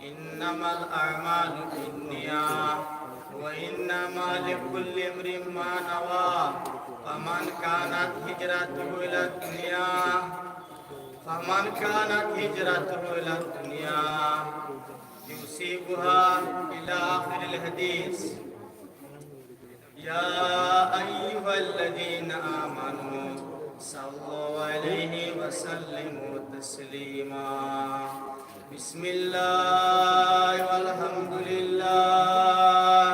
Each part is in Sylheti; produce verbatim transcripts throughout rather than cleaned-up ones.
إنما الأعمال بالنيات وإنما لكل امرئ ما نوى، فمن كانت هجرته إلى الدنيا، فمن كانت هجرته إلى الدنيا يصيبها إلى آخر الحديث. يا أيها الذين آمنوا صلوا عليه وسلموا تسليما. بسم الله والحمد لله.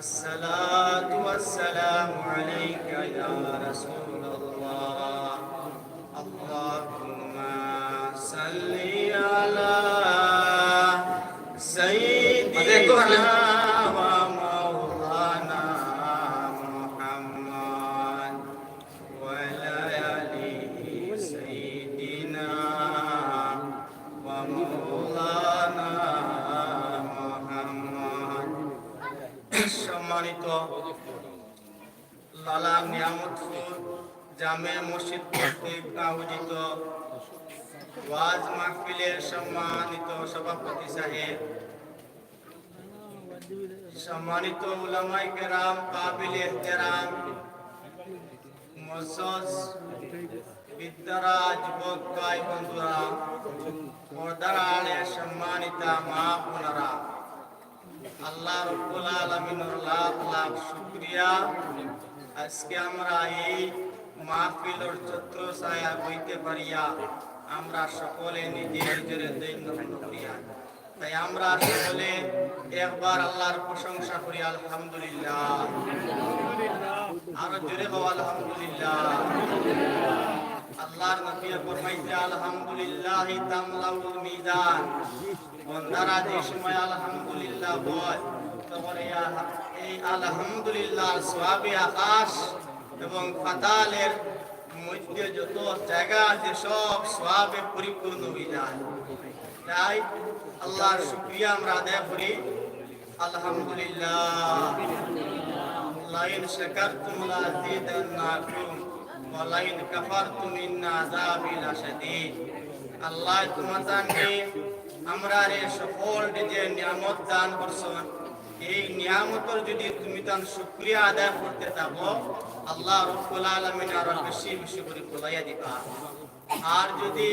الصلاة والسلام عليك يا رسول الله. اللهم صل على سيدنا ومولانا محمد وعلى آل سيدنا ومولانا محمد. সম্মানিত লালা নিয়ামতপুর জামে মসজিদ কর্তৃক আয়োজিত ওয়াজ মাহফিলের সম্মানিত সভাপতি সাহেব, সম্মানিত উলামায়ে কেরাম, কাবিল এহতেরাম, মুআজ্জাজ বৃদ্ধরা, যুবক ভাই বন্ধুরা, পর্দার আড়ে সম্মানিতা মা বোনেরা, আল্লাহ রব্বুল আলামিনর লাখ লাখ শুকরিয়া। আজকে আমরা এই মাহফিলর ছত্র ছায়া বইতে পারিয়া আমরা সকলে নিজে নিজরে ধন্য মনে করিয়া। তাই আমরা সকলে একবার আল্লাহর প্রশংসা করি, আলহামদুলিল্লাহ। আরো জোরে কও, আলহামদুলিল্লাহ। আল্লাহর নবী ফরমাইছে, আলহামদুলিল্লাহি তামলাউল মিজান। বন্দারা যে সময় আলহামদুলিল্লাহ বলে, তখন এই আলহা-, এই আলহামদুলিল্লাহর সওয়াবে আকাশ এবং পাতালের মধ্যে যত জায়গা আছে, সব সওয়াবে পরিপূর্ণ হয়ে যায়। তাই আল্লাহর শুকরিয়া আমরা আদায় করি, আলহামদুলিল্লাহ। লাইন শাকারতুম লাযিদান্নাকুম ওয়া লাইন কাফারতুম ইন্না আযাবি লাশাদীদ। আল্লাহ, তুমাতানরে আমরারে সকল যে নিয়ামত দান করছইন, এই নিয়ামতর যদি তুমিতান শুকরিয়া আদায় করতে থাকো, আল্লাহ রব্বুল আলামিন আরো বেশি বেশি করি ফুলাইয়া দিবা। আর যদি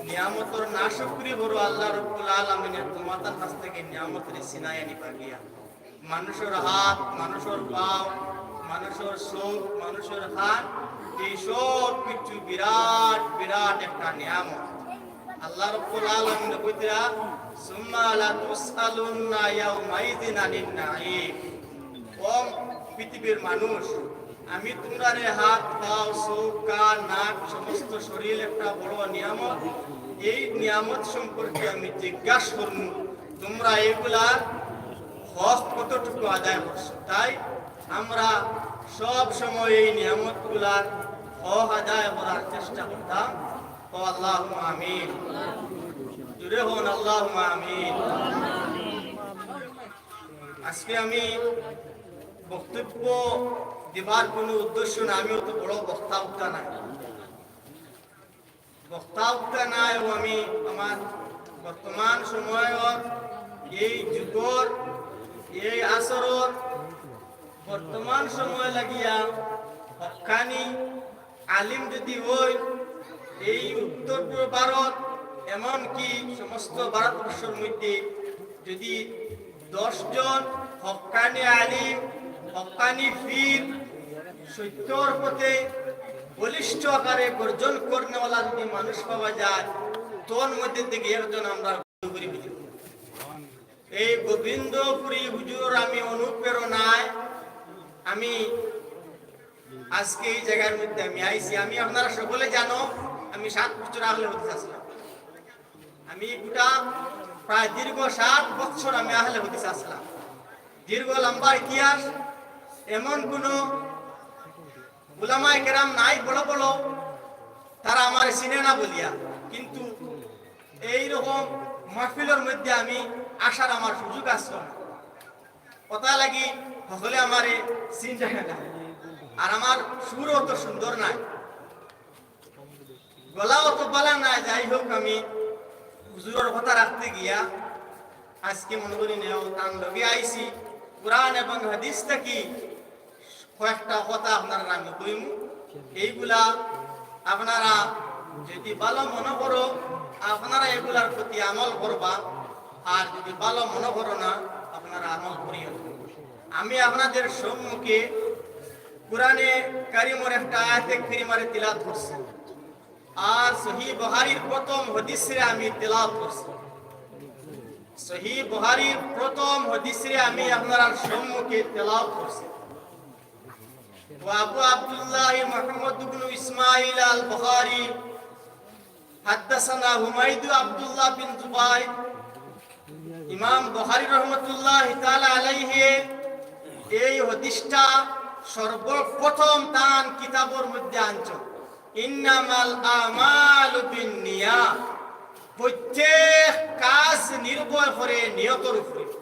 নিয়ামতর নাশুকরি করো, আল্লাহ রব্বুল আলামিনে তুমাতার কাছ থেকে নিয়ামতরে ছিনাইয়া নিবা গিয়া। মানুষর হাত, মানুষর পাও, মানুষর চোখ, মানুষর কান, এই সব কিছু বিরাট বিরাট একটা নিয়ামত। আল্লাহ রব্বুল আলামিন কইতরা, "সুম্মা লাতুসআলুন্না ইয়াউমাইযিন আনিন নাঈম।" ও পৃথিবীর মানুষ, আমি তুমরারে হাত, পাও, চোখ, কান, নাক, সমস্ত শরীর একটা বড় নিয়ামত। এই নিয়ামত সম্পর্কে আমি জিজ্ঞাসা করমু, তুমরা এগুলার হক কতটুকু আদায় করছো? তাই আমরা সব সময় এই নিয়ামতগুলার হক আদায় করার চেষ্টা করতাম। ও আল্লাহুম্মা আমিন। জোরে হন, আল্লাহুম্মা আমিন। আজকে আমি বক্তব্য দিবার কোনো উদ্দেশ্য না, আমি অত বড় বক্তা উক্তা নাই। বক্তা উক্তা নাই, ও আমি আমার বর্তমান সময়র এই যুগর, এই আসরর বর্তমান সময় লাগিয়া হক্কানি আলিম যদি হই, এই উত্তর পূর্ব ভারত, এমনকি সমস্ত ভারতবর্ষর মধ্যে যদি দশ জন হক্কানি আলিম, হক্কানি পীর, সত্যর পথে বলিষ্ঠ আকারে গর্জন করনেওয়ালা যদি মানুষ পাওয়া যায়, তোর মধ্যে থেকে একজন আমরা করি বুঝি। এই গোবিন্দপুরী হুজুর আমি অনুপ্রেরণায় আমি আজকে এই জায়গার মধ্যে আমি আইছি। আমি, আপনারা সকলে জানো, আমি সাত বছর আহলে হাদিস আসলাম। আমি গোটা প্রায় দীর্ঘ সাত বছর আমি আহলে হাদিস আসলাম। দীর্ঘ লম্বা ইতিহাস, এমন কোনো উলামায়ে কেরাম নাই বড় বড়, তারা আমারে চিনে না বলিয়া, কিন্তু এই রকম মাহফিলর মধ্যে আমি আসার আমার সুযোগ আসলো না। কথা লাগি সকলে আমারে চিনতে না, আর আমার সুর অত সুন্দর নাই, গলা অত বালা নাই। যাই হোক, আমি হুজুরর কথা রাখতে গিয়া আজকে মনে করি নেও তান লগে আইছি, কোরআন এবং হাদিস থাকি কয়েকটা কথা আপনারারে আমি কইমু। এইগুলা আপনারা যদি ভালা মনো করো, আপনারা এগুলার প্রতি আমল করবা, আর যদি ভালা মনো করো না, আপনারা আমল করিও না। আমি আপনাদের সম্মুখে কোরআনে কারিমর একটা আয়াতে কারিমারে তিলাওয়াত করছি, আর সহিহ বুখারীর প্রথম হাদিসরে আমি তিলাওয়াত করছি। সহিহ বুখারীর প্রথম হাদিসরে আমি আপনারার সম্মুখে তিলাওয়াত করছি। وأبو عبد الله محمد بن إسماعيل البخاري حدثنا حميد عبد الله بن زبير। ইমাম বুখারী রহমতুল্লাহি তাআলা আলাইহি এই হাদিসটা সর্বপ্রথম তান কিতাবর মধ্যে আনছইন, "ইন্নামাল আমালু বিন্নিয়াত।" প্রত্যেক কাজ নির্ভর করে নিয়তর উপরে।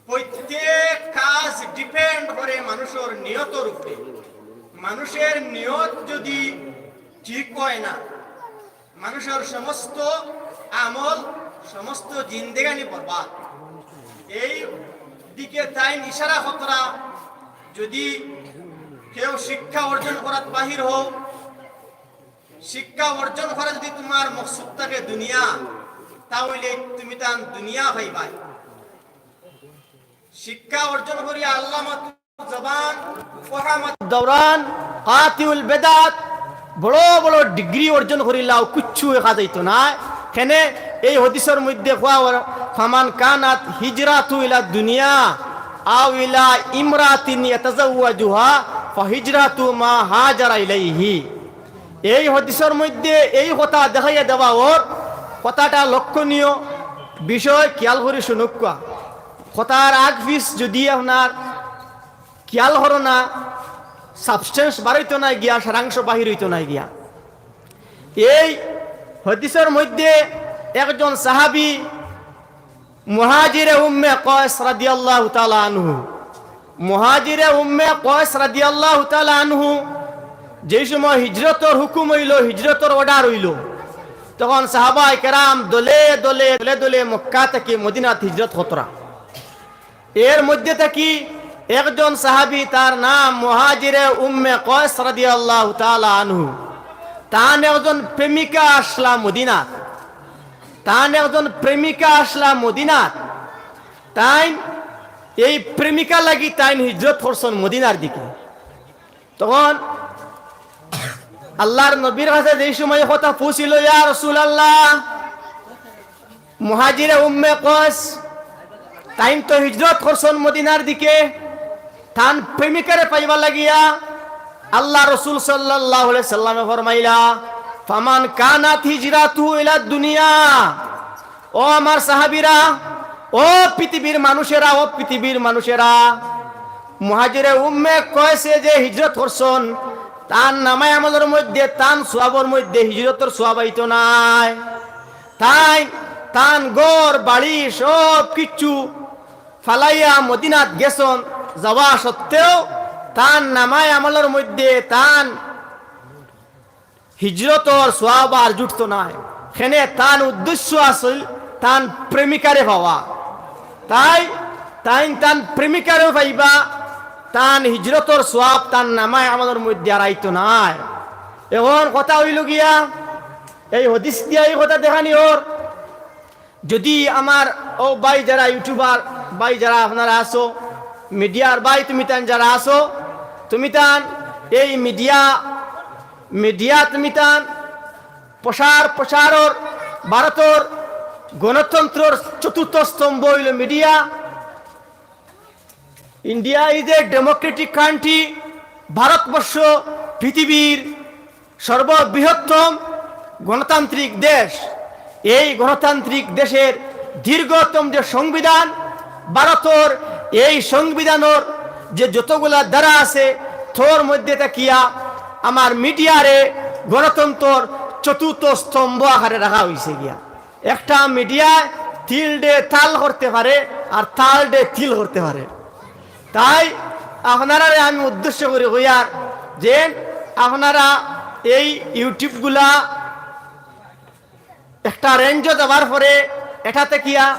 প্রত্যেক কাজ depend করে মানুষর নিয়তর উপরে। মানুষর নিয়ত যদি ঠিক হয় না, মানুষর সমস্ত আমল, সমস্ত জিন্দেগানি বরবাদ। এই দিকে তাইন ইশারা করতরা। যদি কেউ শিক্ষা অর্জন করাত বাহির হও, শিক্ষা অর্জন করা যদি তোমার মকসুদ থাকে দুনিয়া, তা অইলে তুমি তান দুনিয়া পাইবায়। শিক্ষা অর্জন করিয়া আল্লামা জবান, ফাহামাত দৌরান, কাতিউল বেদাত, বড় বড় ডিগ্রি অর্জন করিলাও, কিচ্ছু দেখা যাইতো না। কেনে এই হাদিসর মধ্যে কওয়া অর, "ফামান কানাত হিজরাতু ইলা দুনিয়া আও ইলা ইমরাতিন ইয়াতাজাওয়াজুহা ফাহিজরাতু মা হাজারা ইলাইহি।" এই হাদিসর মধ্যে এই কথা দেখাইয়া দেওয়া অর, কথাটা লক্ষণীয় বিষয়, খেয়াল করি শুনুক্কা। কথার আগ পিছ যদি আপনার খেয়াল করো না, substance বারইতো না গিয়া, সারাংশ বাহির অইতো না গিয়া। এই হাদিসর মধ্যে একজন সাহাবী মুহাজিরে উম্মে কয়স রাদিয়াল্লাহু তাআলা আনহু, মুহাজিরে উম্মে কয়স রাদিয়াল্লাহু তাআলা আনহু, যেই সময় হিজরতর হুকুম অইলো, হিজরতর order অইলো, তখন সাহাবায়ে কেরাম দলে দলে, দলে দলে মক্কা থাকি মদিনাত হিজরত করতরা। এর মধ্যে থাকি একজন সাহাবী, তার নাম মুহাজিরে উম্মে কয়স রাদিয়াল্লাহু তাআলা আনহু। তান একজন প্রেমিকা আছলা মদিনাত, তান একজন প্রেমিকা আছলা মদিনাত। তাইন এই প্রেমিকা লাগি তাইন হিজরত করছইন মদিনার দিকে। তখন আল্লাহর নবীর কাছে যেই সময় কথা পৌঁছিল, "ইয়া রাসূলুল্লাহ, মুহাজিরে উম্মে কয়স, তাইন তো হিজরত করছইন মদিনার দিকে, তান প্রেমিকারে পাইবার লাগিয়া।" আল্লাহর রাসূল সাল্লাল্লাহু আলাইহি সাল্লামে ফরমাইলা, "ফামান কানাত হিজরাতুহু ইলা দুনিয়া।" ও আমার সাহাবীরা, ও পৃথিবীর মানুষেরা, ও পৃথিবীর মানুষেরা, মুহাজিরে উম্মে কয়সে যে হিজরত করছইন, তান নামায়ে আমলর মধ্যে, তান সওয়াবর মধ্যে হিজরতর সওয়াব আইতো নায়। তাইন তান ঘর বাড়ি সব কিচ্ছু ফালাইয়া মদিনাত গেছইন, যাওয়া সত্ত্বেও তান নামায়ে আমলর মধ্যে তান হিজরতর সওয়াব আর জুটতো নায়। কেনে তান উদ্দেশ্য আছিল তান প্রেমিকারে পাওয়া। তাই তাইন তান প্রেমিকারেও পাইবা, তান হিজরতর সওয়াব তান নামায়ে আমলর মধ্যে আর আইতো নায়। এখন কথা অইলো গিয়া, এই হাদিস দিয়া এই কথা দেখানি অর, যদি আমার ও ভাই যারা YouTuber ভাই যারা আপনারা আছো, মিডিয়ার ভাই তুমি তান যারা আছো, তুমি তান এই মিডিয়া, মিডিয়া তুমি তান প্রসার, প্রসারর ভারতর গণতন্ত্রর চতুর্থ স্তম্ভ অইলো media. India is a democratic country। Bharatvarsha পৃথিবীর সর্ববৃহত্তম গণতান্ত্রিক দেশ। এই গণতান্ত্রিক দেশের দীর্ঘতম যে সংবিধান, ভারতর এই সংবিধানর যে যতগুলা ধারা আছে, তোর মধ্যে থাকিয়া আমার মিডিয়ারে গণতন্ত্রর চতুর্থ স্তম্ভ আকারে রাখা অইছে গিয়া। একটা মিডিয়ায় তিল দে তাল করতে পারে, আর তাল দে তিল করতে পারে। তাই আপনারারে আমি উদ্দেশ্য করি কইয়ার যে আপনারা এই YouTube গুলা একটা range-ও যাওয়ার পরে এটা থাকিয়া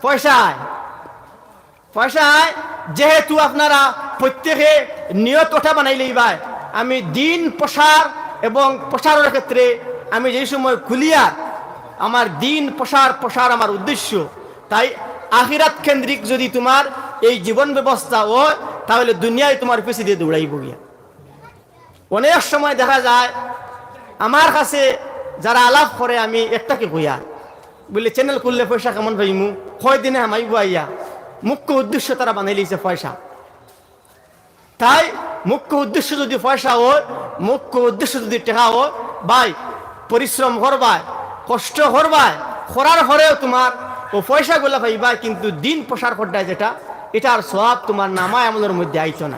পয়সায়, পয়সায় যেহেতু আপনারা প্রত্যেকে নিয়ত ওটা বানাই লইবায়, আমি দিন প্রসার এবং প্রসারর ক্ষেত্রে আমি যেই সময় খুলিয়ার আমার দিন প্রসার, প্রসার আমার উদ্দেশ্য। তাই আখিরাত কেন্দ্রিক যদি তোমার এই জীবন ব্যবস্থা হয়, তাহলে দুনিয়ায় তোমার পিছে দিয়ে দৌড়াইব গিয়া। অনেক সময় দেখা যায় আমার কাছে যারা আলাপ করে, আমি একটাকে কইয়া বলি, "চ্যানেল খুললে পয়সা কেমন পাইমু, কয় দিনে হামাইবো আইয়া?" মুখ্য উদ্দেশ্য তারা বানাই লইছে পয়সা। তাই মুখ্য উদ্দেশ্য যদি পয়সা হয়, মুখ্য উদ্দেশ্য যদি টেকা হয়, ভাই, পরিশ্রম করবায়, কষ্ট করবায়, করার পরেও তোমার ও পয়সাগুলা পাইবায়, কিন্তু দিন প্রসার করতায় যেটা, এটার সওয়াব তোমার নামায় আমলর মধ্যে আইতো না।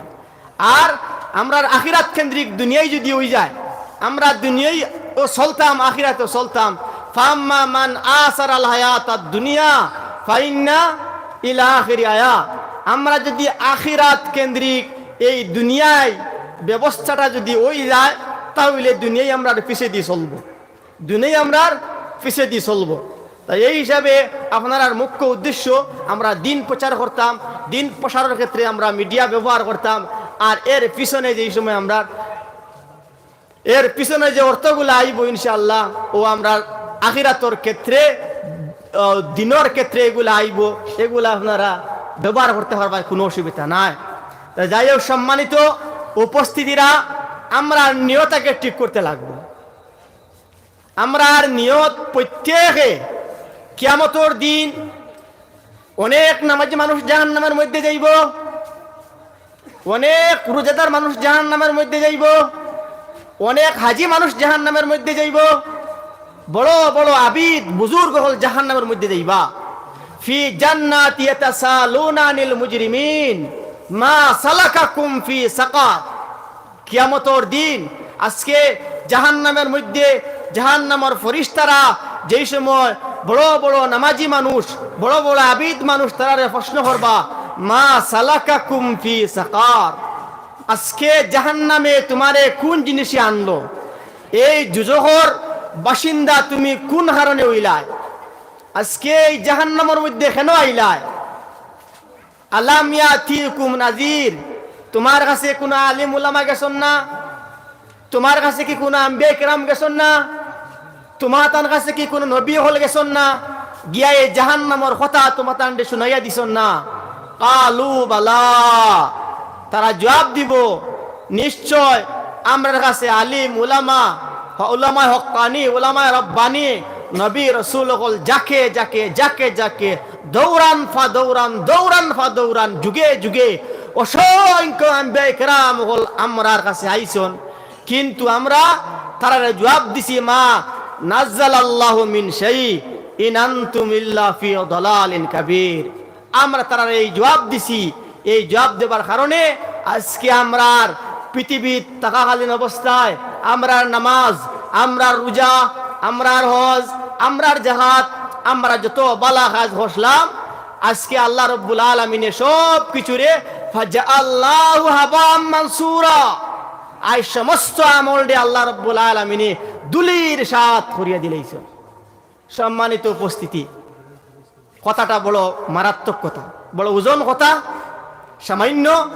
আর আমরার আখিরাত কেন্দ্রিক দুনিয়াই যদি হই যায়, আমরা দুনিয়াই ও চলতাম, আখিরাতও চলতাম। ফাম্মা মান আসারাল হায়াতাদ দুনিয়া ফাইন্না ইলা আখিরি আয়া। আমরা যদি আখিরাত কেন্দ্রিক এই দুনিয়ায় ব্যবস্থাটা যদি হই যায়, তাহলে দুনিয়াই আমরার পিছে দিয়ে চলবো, দুনিয়াই আমরার পিছে দিয়ে চলবো। তাই এই হিসাবে আপনারার মুখ্য উদ্দেশ্য আমরা দিন প্রচার করতাম, দিন প্রসারর ক্ষেত্রে আমরা মিডিয়া ব্যবহার করতাম। আর এর পিছনে যেই সময় আমরা, এর পিছনে যে অর্থগুলা আইবো ইনশাআল্লাহ, ও আমরা আখিরাতর ক্ষেত্রে, আহ, দিনর ক্ষেত্রে এগুলা আইবো, এগুলা আপনারা ব্যবহার করতে পারবা, কোনো অসুবিধা নাই। তা যাই হোক, সম্মানিত উপস্থিতিরা, আমরা নিয়তটাকে ঠিক করতে লাগবো। আমরার নিয়ত প্রত্যেকে কিয়ামতর দিন অনেক নামাজি মানুষ জাহান্নামের মধ্যে যাইবো, অনেক রোজাদার মানুষ জাহান্নামের মধ্যে যাইবো, অনেক হাজি মানুষ জাহান্নামের মধ্যে যাইবো, বড় বড় আবিদ বুজুর্গ অকল জাহান্নামের মধ্যে যাইবা। ফি জান্নাতি ইয়াতাসালুনা আনিল মুজরিমিন, মা সালাকাকুম ফি সাকার। কিয়ামতর দিন আজকে জাহান্নামের মধ্যে জাহান্নামর ফিরিস্তারা যেই সময় বড় বড় নামাজি মানুষ, বড় বড় আবিদ মানুষ তারারে প্রশ্ন করবা, "মা সালাকাকুম ফি সাকার?" আজকে জাহান্নামে তোমারে কোন জিনিসে আনলো? এই দুজখর বাসিন্দা তুমি কোন কারণে অইলায়? আজকে এই জাহান্নামর মধ্যে কেন আইলায়? আলাম ইয়াতিকুম নাজির, তোমার কাছে কোনো আলিম উলামা গেছন না? তোমার কাছে কি কোনো আম্বিয়া কেরাম গেছন না? তোমার তান কাছে কি কোনো নবী অকল গেছন না? গিয়া এই জাহান্নামর কথা তোমার তানরে শুনাইয়া দিছন না? কালু বালা, তারা জবাব দিবো, নিশ্চয় আমরার কাছে আলিম উলামা, উলামায়ে হক্কানি, উলামায়ে রব্বানি, নবী রসুল অকল জাকে জাকে, জাকে জাকে, দৌরান ফা দৌরান, দৌরান ফা দৌরান, যুগে যুগে অসংখ্য আম্বিয়া কেরাম অকল আমরার কাছে আইছন, কিন্তু আমরা তারারে জবাব দিছি, "মা নাজ্জালাল্লাহু মিন শাই, ইন আনতুম ইল্লা ফি দালালিন কাবীর।" আমরা তারারে এই জবাব দিছি। এই জবাব দেবার কারণে আজকে আমরার পৃথিবীত থাকাকালীন অবস্থায় আমরার নামাজ, আমরার রোজা, আমরার হজ, আমরার জাকাত, আমরা যত বালা কাজ করছিলাম, আজকে আল্লাহ রব্বুল আলামিনে সব কিছুরে ফাজাআল্লাহু হাবাম মানসুরা, আই সমস্ত আমলরে আল্লাহ রব্বুল আলামিনে ধুলির সাত করিয়া দিলাইছন। সম্মানিত উপস্থিতি, কথাটা বড় মারাত্মক কথা, বড় ওজন কথা। সামান্য,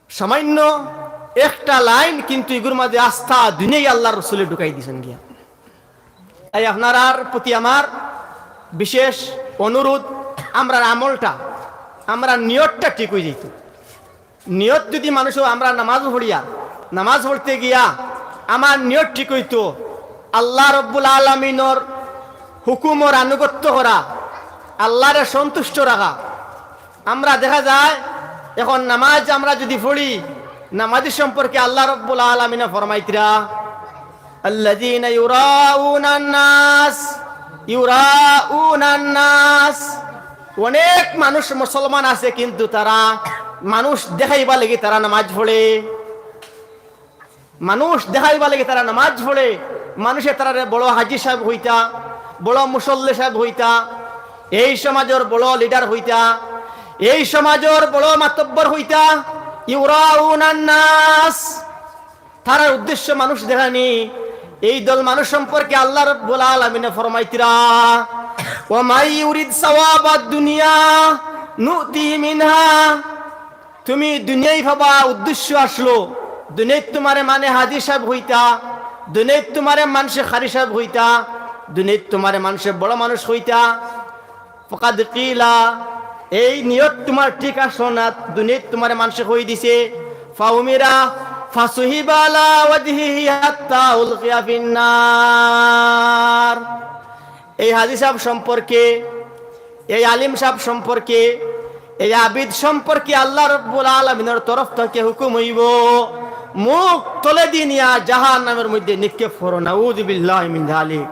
সামান্য একটা লাইন, কিন্তু ইগুর মাঝে আস্থা দুনিয়াই আল্লাহর রসুলে ঢুকাই দিছন গিয়া। তাই আপনারার প্রতি আমার বিশেষ অনুরোধ, আমরার আমলটা, আমরার নিয়তটা ঠিক অই যাইতো। নিয়ত যদি মানুষ, আমরা নামাজ পড়িয়া, নামাজ পড়তে গিয়া আমার নিয়ত ঠিক অইতো, আল্লাহ রব্বুল আলামিনর হুকুমর আনুগত্য করা, আল্লাহরে সন্তুষ্ট রাখা। আমরা দেখা যায় এখন নামাজ আমরা যদি পড়ি, নামাজি সম্পর্কে আল্লাহ রব্বুল আলামিনে ফরমাইতরা, "আল্লাযীনা ইউরাউনান নাস, ইউরাউনান নাস।" অনেক মানুষ মুসলমান আছে, কিন্তু তারা মানুষ দেখাইবার লাগি তারা নামাজ পড়ে, মানুষ দেখাইবার লাগি তারা নামাজ পড়ে, মানুষে তারারে বড় হাজি সাহেব কইতা, বড় মুসল্লি সাহেব কইতা, এই সমাজর বড় লিডার কইতা, এই সমাজর বড় মাতব্বর কইতা। ইউরাউনান নাস, তারার উদ্দেশ্য মানুষ দেখানি। এই দল মানুষ সম্পর্কে আল্লাহ রাব্বুল আলামিনে ফরমাইতরা, "ওয়া মাই ইউরিদ সাওয়াবাদ দুনিয়া নুতি মিনহা।" তুমি দুনিয়াই পাবা উদ্দেশ্য আসলো, দুনিয়াত তোমারে মানে হাজি সাহেব কইতা, দুনিয়াত তোমারে মানষে কারি সাহেব কইতা, দুনিয়াত তোমারে মানষে বড় মানুষ কইতা। ফাকাদ কিলা, এই নিয়ত তোমার ঠিক আসলো না, দুনিয়াত তোমারে মানষে কই দিছে। ফাউমিরা ফাসুহিবা আলা ওয়াজহিহি হাত্তা উলকিয়া ফিন্নার। এই হাজি সাহেব সম্পর্কে, এই আলিম সাহেব সম্পর্কে, এই আবিদ সম্পর্কে আল্লাহ রাব্বুল আলামিনর তরফ থাকি হুকুম অইবো, মুখ তলেদি নিয়া জাহান্নামর মধ্যে নিক্ষেপ করো। নাউযুবিল্লাহি মিন যালিক।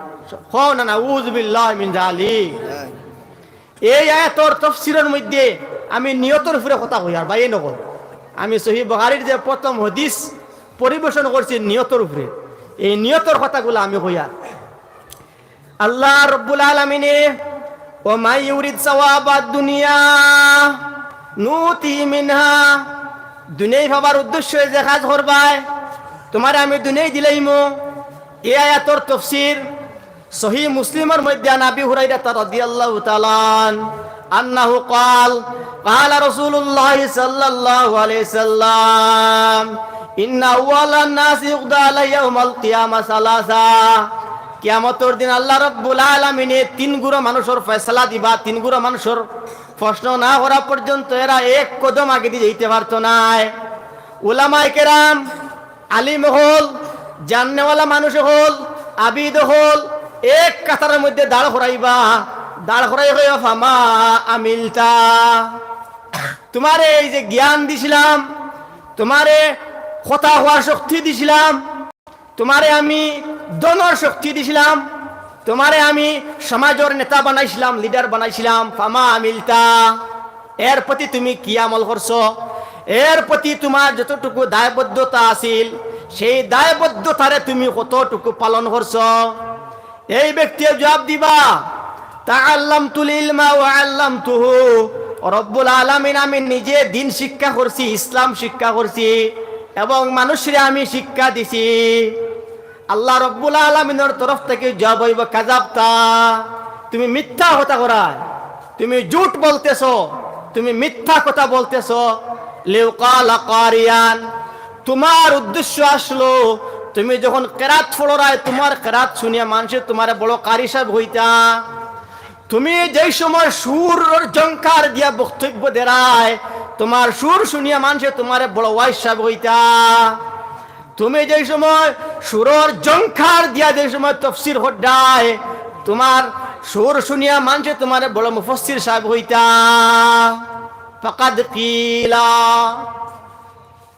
কও না, নাউযুবিল্লাহি মিন যালিক। এই আয়াতর তফসিরর মধ্যে আমি নিয়তর উপরে কথা কইয়ার, ভাই, এই নকল। আমি সহিহ বুখারীর যে প্রথম হাদিস পরিবেশন করছি নিয়তর উপরে, এই নিয়তর কথাগুলা আমি কইয়ার। আল্লাহ রাব্বুল আলামিনে, "ওয়া মাই ইউরিদ সাওয়াবাদ দুনিয়া নুতি মিনহা", দুনিয়াই পাবার উদ্দেশ্যে যে কাজ করবায়, তোমারে আমি দুনিয়াই দিলাইমু। এই আয়াতর তফসির সহিহ মুসলিমর মধ্যে আন আবি হুরাইরাতা রাদিয়াল্লাহু তাআলা আন, আন্নাহু ক্বাল, ক্বালা রাসূলুল্লাহি সাল্লাল্লাহু আলাইহি ওয়াসাল্লাম, "ইন্না আউওয়ালান নাসি ইউকদা আলাইহি ইয়াউমাল কিয়ামা সালাসা।" কিয়ামতর দিন আল্লাহ রাব্বুল আলামিনে তিন গুরু মানুষর ফয়সালা দিবা, তিন গুরু মানুষর প্রশ্ন না করা পর্যন্ত এরা এক কদম আগেদি যাইতে পারতো নায়। উলামায়ে কেরাম, আলিম অকল, জাননেওয়ালা মানুষ অকল, আবিদ অকল, এক কাতারর মধ্যে দাঁড় করাইবা, দাঁড় করাই কইবা, "ফামা আমিলতা।" তোমারে এই যে জ্ঞান দিছিলাম, তোমারে কথা কওয়ার শক্তি দিছিলাম, তোমারে আমি ধনর শক্তি দিছিলাম, তোমারে আমি সমাজর নেতা বানাইছিলাম, লিডার বানাইছিলাম, ফামা আমিলতা, এর প্রতি তুমি কি আমল করছো? এর প্রতি তোমার যতটুকু দায়বদ্ধতা আছিল, সেই দায়বদ্ধতারে তুমি কতটুকু পালন করছো? এই ব্যক্তিয়ে জবাব দিবা, "তাআল্লামতুল ইলমা ওয়া আল্লামতুহু।" রব্বুল আলামিন, আমি নিজে দ্বীন শিক্ষা করছি, ইসলাম শিক্ষা করছি এবং মানুষরে আমি শিক্ষা দিছি। আল্লাহ রব্বুল আলামিনর তরফ থাকি জবাব অইবো, "কাযাবতা, তুমি মিথ্যা কথা করায়, তুমি ঝুট বলতেছো, তুমি মিথ্যা কথা বলতেছো।" লিউকালা কারিয়ান, তোমার উদ্দেশ্য আসলো, তুমি যখন কেরাত পড়রায়, তোমার কেরাত শুনিয়া মানষে তোমারে বড় কারি সাহেব কইতা। তুমি যেই সময় সুরর ঝংকার দিয়া বক্তব্য দেরায়, তোমার সুর শুনিয়া মানষে তোমারে বড় ওয়াইজ সাহেব কইতা। তুমি যেই সময় সুরর ঝংকার দিয়া যেই সময় তফসির কররায়, তোমার সুর শুনিয়া মানষে তোমারে বড় মুফাসসির সাহেব কইতা। ফাকাদ কিলা,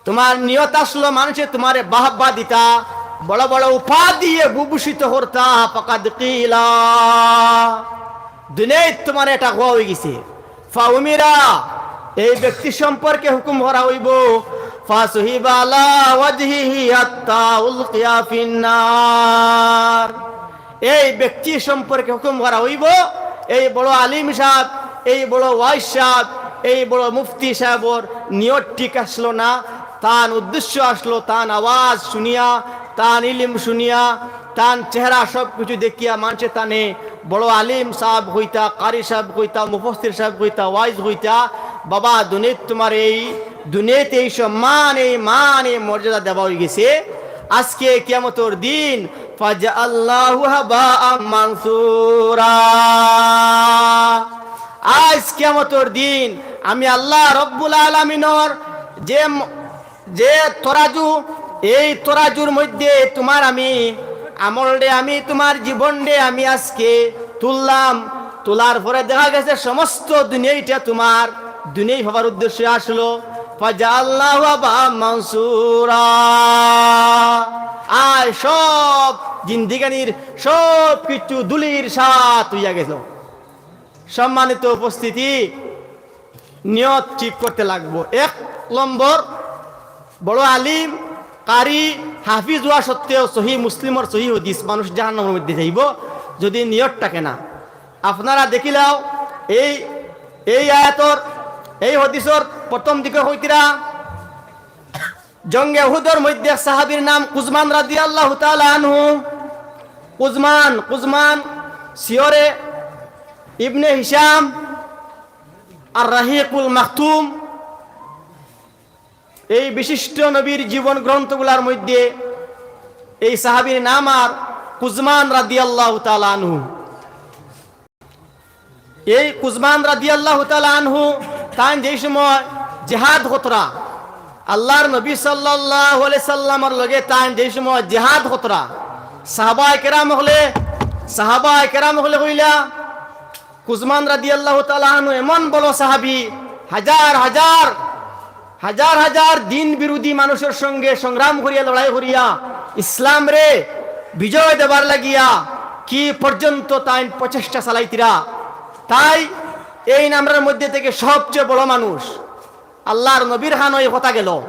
তোমার নিয়ত আসলো মানষে তোমারে বাহবা দিতা, বড় বড় উপাধিয়ে ভূষিত করতা। ফাকাদ কিলা, দুনিয়াত তোমারে এটা কওয়া অইগেছে। ফাউমিরা, এই ব্যক্তি সম্পর্কে হুকুম করা অইবো, ফাসুহিবা আলা ওয়াজহিহি হাত্তা উলকিয়া ফিন্নার। এই ব্যক্তি সম্পর্কে হুকুম করা অইবো, এই বড় আলিম সাহেব, এই বড় ওয়াইজ সাহেব, এই বড় মুফতি সাহেবর নিয়ত ঠিক আসলো না, তান উদ্দেশ্য আসলো, তান আওয়াজ শুনিয়া, তান ইলিম শুনিয়া, তান চেহারা সব কিছু দেখিয়া মানষে তানে বড় আলিম সাহেব কইতা, কারি সাহেব কইতা, মুফাসসির সাহেব কইতা, ওয়াইজ কইতা। বাবা, দুনিয়াত তোমার এই, দুনিয়াত এই সম্মান, এই মান, এই মর্যাদা দেওয়া অইগেছে। আজকে কিয়ামতর দিন, ফাজাআলনাহু হাবাআম মানসুরা। আইজ কিয়ামতর দিন আমি আল্লাহ রব্বুল আলামিনর যে ম-, যে তরাজু, এই তরাজুর মধ্যে তোমার আমি আমলরে, আমি তোমার জীবনরে আমি আজকে তুললাম। তোলার পরে দেখা গেছে সমস্ত দুনিয়াইটা তোমার, দুনিয়াই হবার উদ্দেশ্যে আসলো। ফাজাআলনাহু হাবাআম মানসুরা। আর সব জিন্দিগানির সব কিছু ধুলির সাৎ অইয়া গেল। সম্মানিত উপস্থিতি, নিয়ত ঠিক করতে লাগবো। এক নম্বর, বড় আলিম, কারি, হাফিজ হওয়া সত্ত্বেও সহিহ মুসলিমর সহিহ হাদিস, মানুষ জাহান্নামর মধ্যে যাইবো যদি নিয়ত থাকে না। আপনারা দেখিলাও, এই, এই আয়াতর, এই হাদিসর প্রথম দিকে কইতরা, জঙ্গে উহুদর মধ্যে এক সাহাবীর নাম কুজমান রাদিয়াল্লাহু তাআলা আনহু। কুজমান, কুজমান, সিয়রে ইবনে হিশাম আর রাহিকুল মাখতুম, এই বিশিষ্ট নবীর জীবন গ্রন্থগুলার মধ্যে এই সাহাবীর নাম আর কুজমান রাদিয়াল্লাহু তাআলা আনহু। এই কুজমান রাদিয়াল্লাহু তাআলা আনহু, তাইন যেই সময় জিহাদ করতরা, আল্লাহর নবী সাল্লাল্লাহু আলাইহি সাল্লামর লগে তাইন যেই সময় জিহাদ করতরা, সাহাবায়ে কেরাম অকলে, সাহাবায়ে কেরাম অকলে কইলা, কুজমান রাদিয়াল্লাহু তাআলা আনহু এমন বড় সাহাবী, হাজার হাজার, হাজার হাজার দিন বিরোধী মানুষর সঙ্গে সংগ্রাম করিয়া, লড়াই করিয়া, ইসলামরে বিজয় দেবার লাগিয়া কি পর্যন্ত তাইন প্রচেষ্টা চালাইতরা। তাই এইন আমরার মধ্যে থেকে সবচেয়ে বড় মানুষ। আল্লাহর নবীর কানো এই কথা গেল।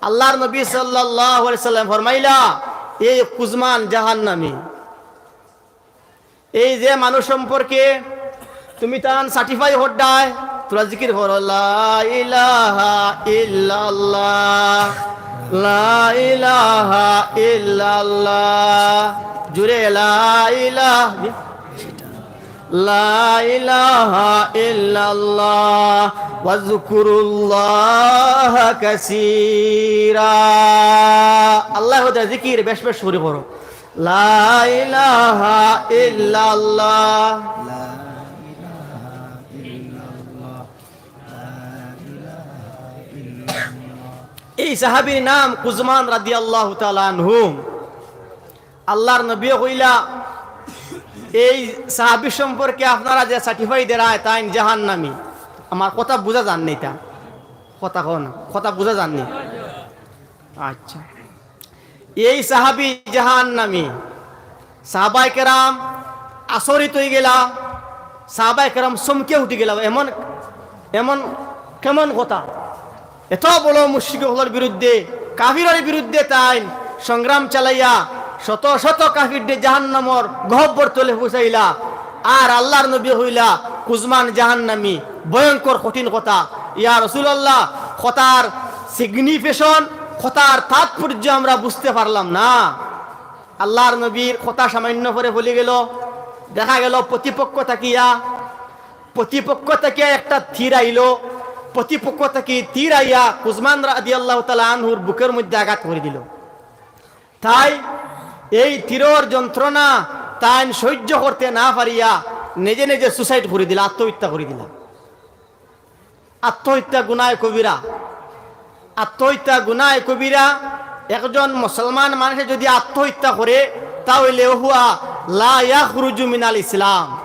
আল্লাহর নবী সাল্লাল্লাহু আলাইহি সাল্লাম ফরমাইলা, "এই কুজমান জাহান্নামী।" এই যে মানুষ সম্পর্কে তুমি তান সার্টিফাই হড্ডায়, তোরা জিকির করো, "লা ইলাহা ইল্লাল্লাহ, লা ইলাহা ইল্লাল্লাহ।" জুরে, "লা ইলাহা, লা ইলাহা ইল্লাল্লাহ, ওয়াজকুরুল্লাহ কাসীরা।" আল্লাহ জিকির বেশ বেশ করে করো। লা ইলাহা ইল্লাল্লাহ। এই সাহাবীর নাম কুজমান রাদিয়াল্লাহু তাআলা আনহু। আল্লাহর নবী কইলা, "এই সাহাবী সম্পর্কে আপনারা যে সার্টিফাই দেরায়, তাইন জাহান্নামী।" আমার কথা বুঝা যার নি তা? কথা কও না, কথা বুঝা যার নি? আচ্ছা, এই সাহাবী জাহান্নামী। সাহাবায়ে কেরাম আচরিত অই গেলা, সাহাবায়ে কেরাম চমকে উঠি গেলা। এমন, এমন কেমন কথা? এত বড় মুশরিক অকলর বিরুদ্ধে, কাফিরর বিরুদ্ধে তাইন সংগ্রাম চালাইয়া শত শত কাফিররে জাহান্নামর গহব্বর তলে পৌঁছাইলা। আর আল্লাহর নবী কইলা, "কুজমান জাহান্নামী", ভয়ঙ্কর কঠিন কথা। ইয়া রাসূলুল্লাহ, কথার সিগনিফিকেশন, কথার তাৎপর্য আমরা বুঝতে পারলাম না। আল্লাহর নবীর কথা সামান্য পরে ভুলি গেল। দেখা গেল প্রতিপক্ষ থাকিয়া, প্রতিপক্ষ থাকিয়া একটা তীর আইল, প্রতিপক্ষ থাকি তীর আইয়া কুজমান রাদিয়াল্লাহু তাআলা আনহুর বুকের মধ্যে আঘাত করি দিল। তাই এই তীরর যন্ত্রণা তাইন সহ্য করতে না পারিয়া নিজে নিজে সুসাইড করি দিলা, আত্মহত্যা করি দিলা। আত্মহত্যা গুনায় কবিরা। আত্মহত্যা গুনায় কবিরা। একজন মুসলমান মানুষে যদি আত্মহত্যা করে, তা হইলে হুয়া লা ইয়াখরুজু মিনাল ইসলাম।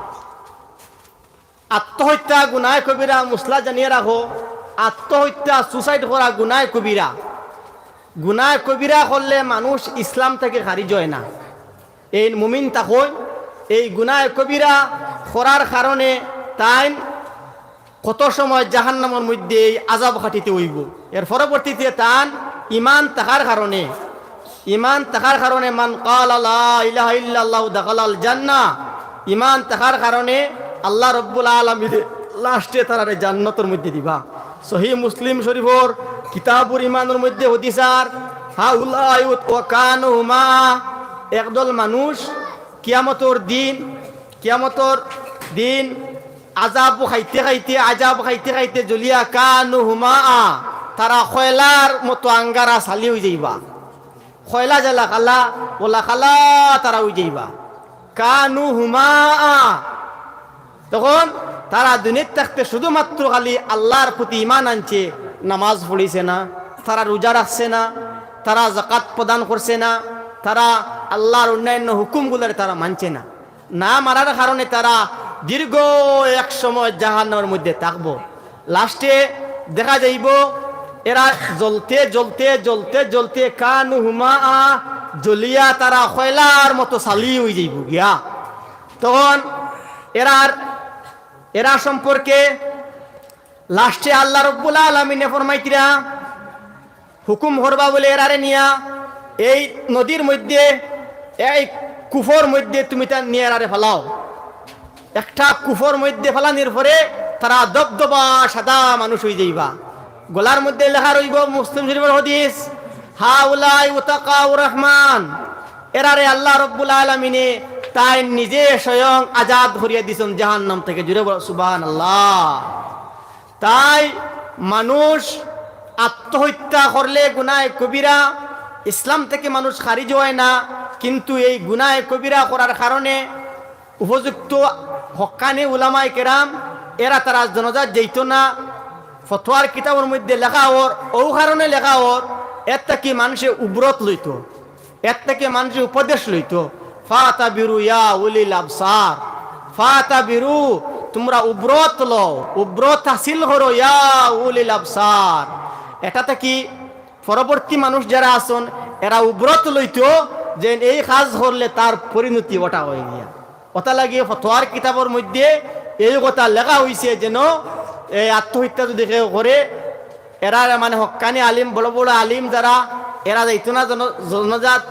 আত্মহত্যা গুনায় কবিরা, মসলা জানিয়া রাখো। আত্মহত্যা, সুসাইড করা গুনায় কবিরা। গুনায় কবিরা করলে মানুষ ইসলাম থাকি খারিজ অয় না। এইন মুমিন থাকইন, এই গুনায় কবিরা করার কারণে তাইন কত সময় জাহান্নামর মধ্যে এই আযাব খাটিতে অইবো। এর পরবর্তীতে তান ইমান থাকার কারণে, ইমান থাকার কারণে, "মান ক্বালা লা ইলাহা ইল্লাল্লাহু দাখালাল জান্নাহ", ইমান থাকার কারণে আল্লাহ রব্বুল আলামিনে লাস্টে তারারে জান্নাতর মধ্যে দিবা। সহিহ মুসলিম শরীফর কিতাবুল ইমানর মধ্যে হাদিস আর, "হাউলাই ওয়া কানু হুমা", একদল মানুষ কিয়ামতর দিন, কিয়ামতর দিন আযাব খাইতে খাইতে, আযাব খাইতে খাইতে জ্বলিয়া কানু হুমা, তারা কয়লার মতো আঙ্গারা ছালি অই যাইবা। কয়লা যেলা কালা, অলা কালা তারা অই যাইবা। কানু হুমা। তখন তারা দুনিয়াত থাকতে শুধুমাত্র খালি আল্লাহর প্রতি ইমান আনছে, নামাজ পড়ছে না, তারা রোজা রাখছে না, তারা যাকাত প্রদান করছে না, তারা আল্লাহর অন্যান্য হুকুমগুলারে তারা মানছে না। না মানার কারণে তারা দীর্ঘ এক সময় জাহান্নামের মধ্যে থাকবো। লাস্টে দেখা যাইবো এরা জ্বলতে, জ্বলতে, জ্বলতে, জ্বলতে কানু হুমা, জ্বলিয়া তারা কয়লার মতো ছালি অই যাইবো গিয়া। তখন এরার, এরা সম্পর্কে লাস্টে আল্লাহ রব্বুল আলামিনে ফরমাইতরা, হুকুম করবা বুলে এরারে নিয়া এই নদীর মধ্যে, এই কূপর মধ্যে তুমি তান নিয়া এরারে ফালাও। একটা কূপর মধ্যে ফালানির পরে তারা দবদবা সাদা মানুষ অই যাইবা। গলার মধ্যে লেখা রইবো মুসলিম শরীফর হাদিস, "হাউলাই উতাকাউ রহমান।" এরারে আল্লাহ রব্বুল আলামিনে তাইন নিজে স্বয়ং আজাদ করিয়া দিছইন জাহান্নাম থাকি। জুরে বলো সুবহানাল্লাহ। তাই মানুষ আত্মহত্যা করলে গুনাহে কবিরা, ইসলাম থাকি মানুষ খারিজ অয় না, কিন্তু এই গুনাহে কবিরা করার কারণে উপযুক্ত হক্কানি উলামায়ে কেরাম এরা তারা জানাজাত যাইতো না। ফতোয়ার কিতাবর মধ্যে লেখা অর, অউ কারণে লেখা অর, এর থাকি মানষে উবরত লইতো, এর থাকি মানষে উপদেশ লইতো। ফাতাবিরু ইয়া উলিল আবসার, ফাতাবিরু, তুমরা উবরত লও, উবরত হাসিল করো, ইয়া উলিল আবসার। এটা থাকি পরবর্তী মানুষ যারা আছইন, এরা উবরত লইতো যে এই কাজ করলে তার পরিণতি ওটা অইগিয়া। ওটা লাগিয়া ফতোয়ার কিতাবর মধ্যে এই কথা লেখা অইছে যেন এই আত্মহত্যা যদি কেউ করে, এরা মানে হক্কানি আলিম, বড় বড় আলিম যারা, এরা যাইতো না জন-, জানাজাত,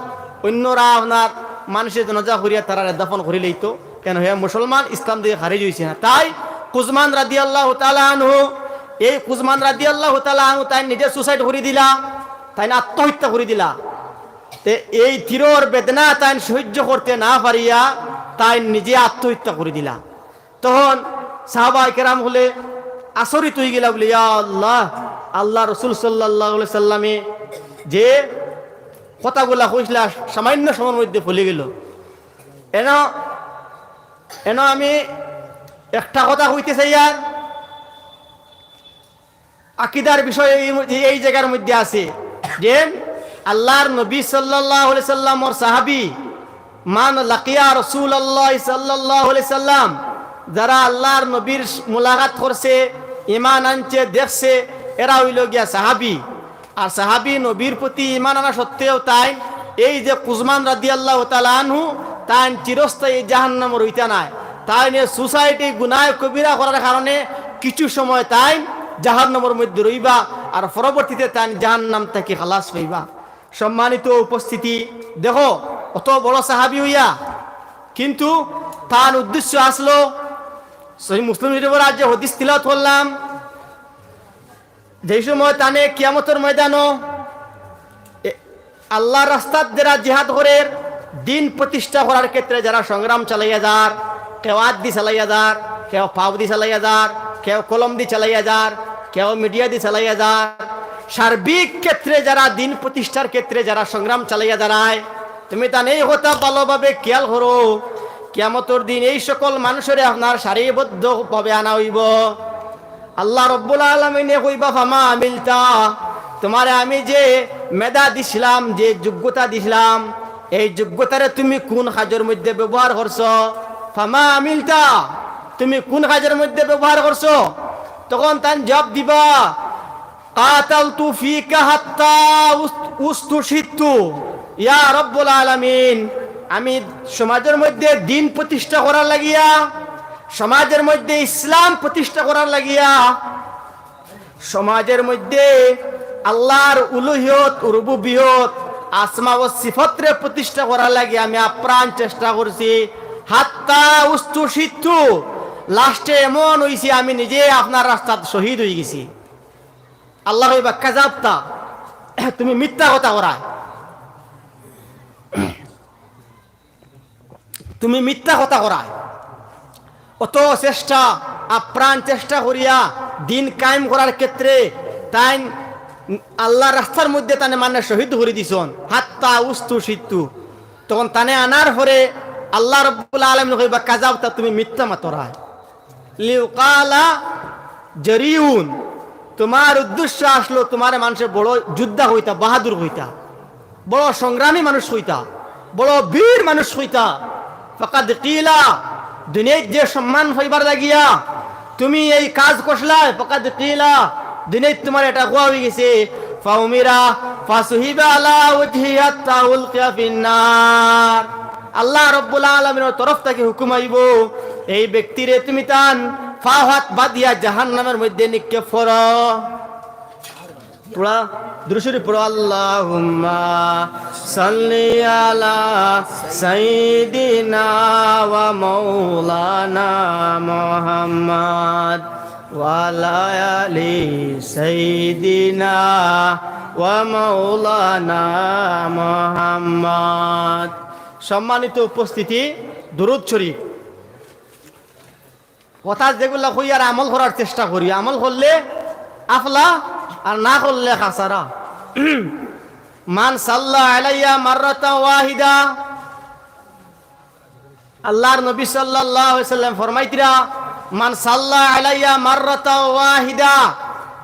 অইন্যরা আপনার মানষে জানাজা করিয়া তারারে দাফন করি লইতো। কেনে হে মুসলমান, ইসলাম থাকি খারিজ অইছে না। তাই কুজমান রাদিয়াল্লাহু তাআলা আনহু, এই কুজমান রাদিয়াল্লাহু তাআলা আনহু তাইন নিজে suicide করি দিলা, তাইন আত্মহত্যা করি দিলা। তে এই তীরর বেদনা তাইন সহ্য করতে না পারিয়া তাইন নিজে আত্মহত্যা করি দিলা। তখন সাহাবায়ে কেরাম অকলে আচরিত অইগেলা বুলে, ইয়া আল্লাহ, আল্লাহ রসুল সাল্লাল্লাহু আলাইহি সাল্লামে যে কথাগুলা কইছলা সামান্য সময়র মধ্যে ভুলি গেল। এন, এন আমি একটা কথা কইতে চাই আর আকিদার বিষয় এই, এই জাগার মধ্যে আছে যে আল্লাহর নবী সাল্লাল্লাহু আলাইহি সাল্লামর সাহাবী, মান লাকিয়া রাসূলুল্লাহ সাল্লাল্লাহু আলাইহি সাল্লাম, যারা আল্লাহর নবীর মুলাকাত করছে, ঈমান আনছে, দেখছে, এরা অইলো গিয়া সাহাবী। আর সাহাবী নবীর প্রতি ঈমান আনা সত্ত্বেও তাইন এই যে কুজমান রাদিয়াল্লাহু তাআলা আনহু, তাইন চিরস্থায়ী জাহান্নামো রইতা নায়। তাইন এ suicide, গুনাহে কবিরা করার কারণে কিছু সময় তাইন জাহান্নামর মধ্যে রইবা, আর পরবর্তীতে তাইন জাহান্নাম থাকি খালাস পাইবা। সম্মানিত উপস্থিতি, দেখো, অত বড় সাহাবী অইয়া, কিন্তু তান উদ্দেশ্য আছলো, সহিহ মুসলিম শরীফর আজ যে হাদিস তিলাওয়াত করলাম, যেই সময় তানে কিয়ামতর ময়দানো এ, আল্লাহর রাস্তাত যারা জিহাদ করের, দ্বীন প্রতিষ্ঠা করার ক্ষেত্রে যারা সংগ্রাম চালাইয়া যার, কেউ আত দি চালাইয়া যার, কেউ পাও দি চালাইয়া যার, কেউ কলম দি চালাইয়া যার, কেউ media দি চালাইয়া যার, সার্বিক ক্ষেত্রে যারা দ্বীন প্রতিষ্ঠার ক্ষেত্রে যারা সংগ্রাম চালাইয়া যারায়, তুমি তান এই কথা ভালোভাবে খেয়াল করো। কিয়ামতর দিন এই সকল মানুষরে আপনার সারিবদ্ধভাবে আনা অইবো। আল্লাহ রব্বুল আলামিনে কইবা, "ফামা আমিলতা, তুমারে আমি যে মেধা দিছলাম, যে যোগ্যতা দিছলাম, এই যোগ্যতারে তুমি কুন কাজর মধ্যে ব্যবহার করছো? ফামা আমিলতা, তুমি কুন কাজর মধ্যে ব্যবহার করছো?" তখন তান জবাব দিবা, "কাতালতু ফিকা হাত্তা উস-, উস্তুশিদতু।" ইয়া রব্বুল আলামিন, আমি সমাজর মধ্যে দ্বীন প্রতিষ্ঠা করার লাগিয়া, সমাজর মধ্যে ইসলাম প্রতিষ্ঠা করার লাগিয়া, সমাজর মধ্যে আল্লাহর উলুহিয়ত, রুবুবিয়ত, আসমা ও সিফতরে প্রতিষ্ঠা করার লাগিয়া আমি আপ্রাণ চেষ্টা করছি। হাত্তা উস্তুশিদতু, last-এ এমন অইছে আমি নিজে আপনার রাস্তাত শহীদ অইগেছি। আল্লাহ কইবা, "কাযাবতা, তুমি মিথ্যা কথা করায়, তুমি মিথ্যা কথা করায়।" অত চেষ্টা, আপ্রাণ চেষ্টা করিয়া দ্বীন কায়েম করার ক্ষেত্রে তাইন আল্লাহর রাস্তার মধ্যে তানে মানে শহীদ করি দিছন, হাত্তা উস্তুশিদতু। তখন তানে আনার পরে আল্লাহ রব্বুল আলামিন কইবা, "কাযাবতা, তুমি মিথ্যা মাতরায়।" লিউকালা জারিউন, তুমার উদ্দেশ্য আছলো তুমারে মানষে বড় যোদ্ধা কইতা, বাহাদুর কইতা, বড় সংগ্রামী মানুষ কইতা, বড় বীর মানুষ কইতা। ফাকাদ কিলা, দুনিয়াত যে সম্মান পাইবার লাগিয়া তুমি এই কাজ করছলায়, ফাকাদ কিলা, দুনিয়াত তুমার এটা কওয়া অইগেছে। ফাউমিরা ফাসুহিবা আলা ওয়াজহি হাত্তা উলকিয়া ফিন্নার। আল্লাহ রব্বুল আলামিনর তরফ থাকি হুকুম আইবো, এই ব্যক্তিরে তুমি তান পাও হাত বাঁধিয়া জাহান্নামর মধ্যে নিক্ষেপ করো। পড়া, দুরূদ শরীফ পড়ো, আল্লাহুম্মা সাল্লি আলা সাইয়্যিদিনা ওয়া মাওলানা মুহাম্মদ ওয়া আলা আলি সাইয়্যিদিনা ওয়া মাওলানা মুহাম্মদ। সম্মানিত উপস্থিতি, দুরূদ শরীফ। কথা যেগুলা কই আর আমল করার চেষ্টা করি, আমল করলে আফলা আর না করলে খাসারা। মান সাল্লা আলাইয়া মাররাতা ওয়াহিদা, আল্লাহর নবী সাল্লাল্লাহু আলাইহি ওয়াসাল্লাম ফরমাইতরা, মান সাল্লা আলাইয়া মাররাতা ওয়াহিদা,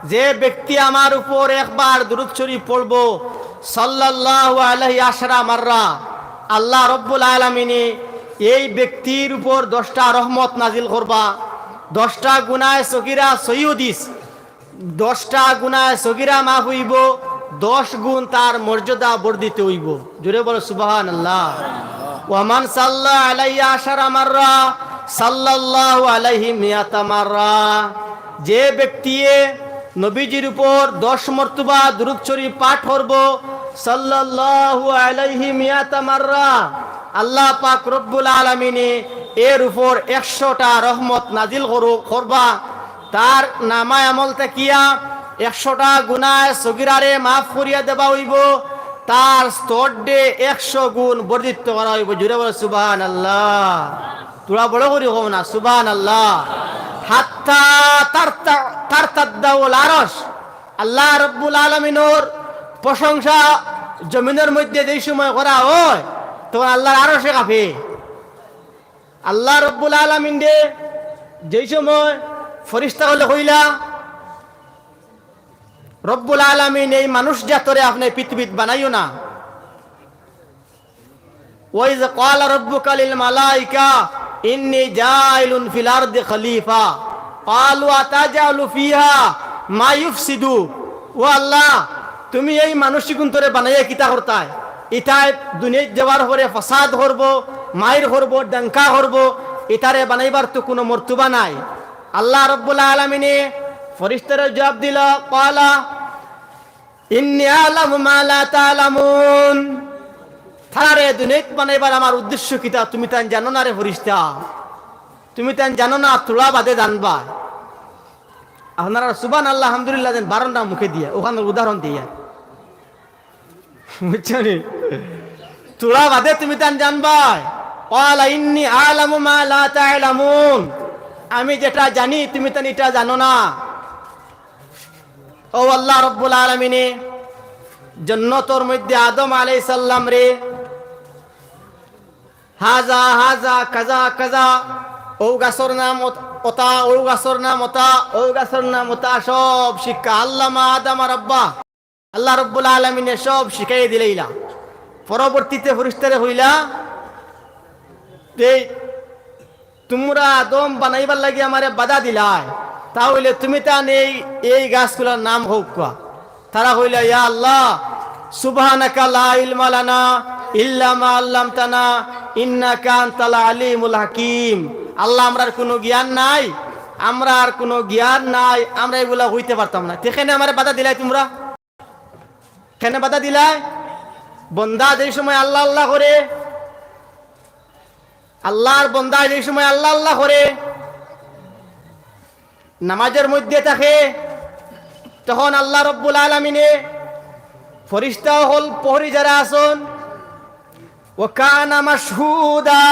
যে ব্যক্তি আমার উপর একবার দুরূদ শরীফ পড়বো, সাল্লাল্লাহু আলাইহি আশরা মাররা, আল্লাহ রব্বুল আলামিনে এই ব্যক্তির উপর দশটা রহমত নাজিল করবা, দশটা গুনায় সগিরা, সহিহ হাদিস, দশটা গুনায় সগিরা মাফ অইবো, দশ গুণ তার মর্যাদা বর্ধিত অইবো। জোরে বলো সুবহানাল্লাহ। ওয়ামান সাল্লা আলাইয়া আশারা মাররা সাল্লাল্লাহু আলাইহি মিয়াতা মাররা। যে ব্যক্তিয়ে নবীজির উপর দশ মর্তবা দুরূদ শরীফ পাঠ করবো, সাল্লাল্লাহু আলাইহি মিয়াতা মাররা, আল্লাহ পাক রব্বুল আলামিনে এর উপর একশোটা রহমত নাজিল করু-, করবা। তার নামায় আমল থাকিয়া একশোটা গুনায় সগিরারে মাফ করিয়া দেবা অইবো, তার স্তররে একশো গুণ বর্ধিত করা অইবো। জোরে বলো সুবহানাল্লাহ। তোরা বড় করি কও না, সুবহানাল্লাহ। হাত্তা তারতা-, তারতাদ্দাউল আরশ। আল্লাহ রব্বুল আলামিনর প্রশংসা জমিনর মধ্যে যেই সময় করা অয়, তখন আল্লাহর আরশে কাঁপে। আল্লাহ রব্বুল আলামিনরে যেই সময় ফিরিস্তা অকলে কইলা, রব্বুল আলামিন এই মানুষ জাতরে আপনে পৃথিবীত বানাইও না। ওয়াইজ ক্বালা রাব্বুকা লিল মালাইকা ইন্নী জাইলুন ফিল আরদি খলিফা, ক্বালু আতাজআলু ফিহা মান ইউফসিদু। ও আল্লাহ, তুমি এই মানুষ ইগুন্তরে বানাইয়া কিতা করতায়? ইতায় দুনিয়াত যাওয়ার পরে ফাসাদ করবো, মাইর করবো, ডাঙ্কা করবো, ইতারে বানাইবার তো কুনু মর্তবা নাই। আল্লাহ রব্বুল আলামিনে ফিরিস্তারে জবাব দিলা, ক্বালা ইন্নী আ'লামু মা লা তা'লামুন। তারারে দুনিয়াত বানাইবার আমার উদ্দেশ্য কিতা তুমি তাইন জানো না রে ফিরিস্তা, তুমি তাইন জানো না, থুড়া বাদে জানবায়। আপনারা সুবহানাল্লাহ, আলহামদুলিল্লাহ যেন বারো না মুখে দিয়া, অখানর উদাহরণ দিয়া। বুঝছো নি? থুড়া বাদে তুমি তাইন জানবায়। ক্বালা ইন্নী আ'লামু মা লা তা'লামুন। আমি যেটা জানি তুমি তাইন ইটা জানো না। ও আল্লাহ রব্বুল আলামিনে জন্নতর মধ্যে আদম আলাইহিস সালামরে হাজা, হাজা, কাজা, কাজা, অউ গাছর নাম অত-, অতা, অউ গাছর নাম অতা, অউ গাছর নাম অতা, সব শিক্ষা। আল্লামা আদম রাব্বা। আল্লাহ রব্বুল আলামিনে সব শিখাইয়া দিলাইলা। পরবর্তীতে ফিরিস্তারে কইলা, "এই তুমরা আদম বানাইবার লাগি আমারে বাধা দিলায়, তা অইলে তুমি তান এই, এই গাছগুলার নাম কউক্কা।" তারা কইলা, "ইয়া আল্লাহ, সুবহানাকা লা ইলমা লানা ইল্লা মা আল্লামতানা ইন্নাকা আনতাল আলিমুল হাকিম।" আল্লাহ, আমরার কুনু জ্ঞান নাই, আমরার কুনু জ্ঞান নাই, আমরা ইগুলা কইতে পারতাম না। তে কেনে আমারে বাধা দিলায় তুমরা? কেনে বাধা দিলায়? বন্দা যেই সময় আল্লাহ আল্লাহ করে, আল্লাহর বন্দা যেই সময় আল্লাহ আল্লাহ করে, নামাজর মধ্যে থাকে, তখন আল্লাহ রব্বুল আলামিনে ফিরিস্তা অকল, প্রহরী যারা আছইন, ওয়া কানা মাশহুদা,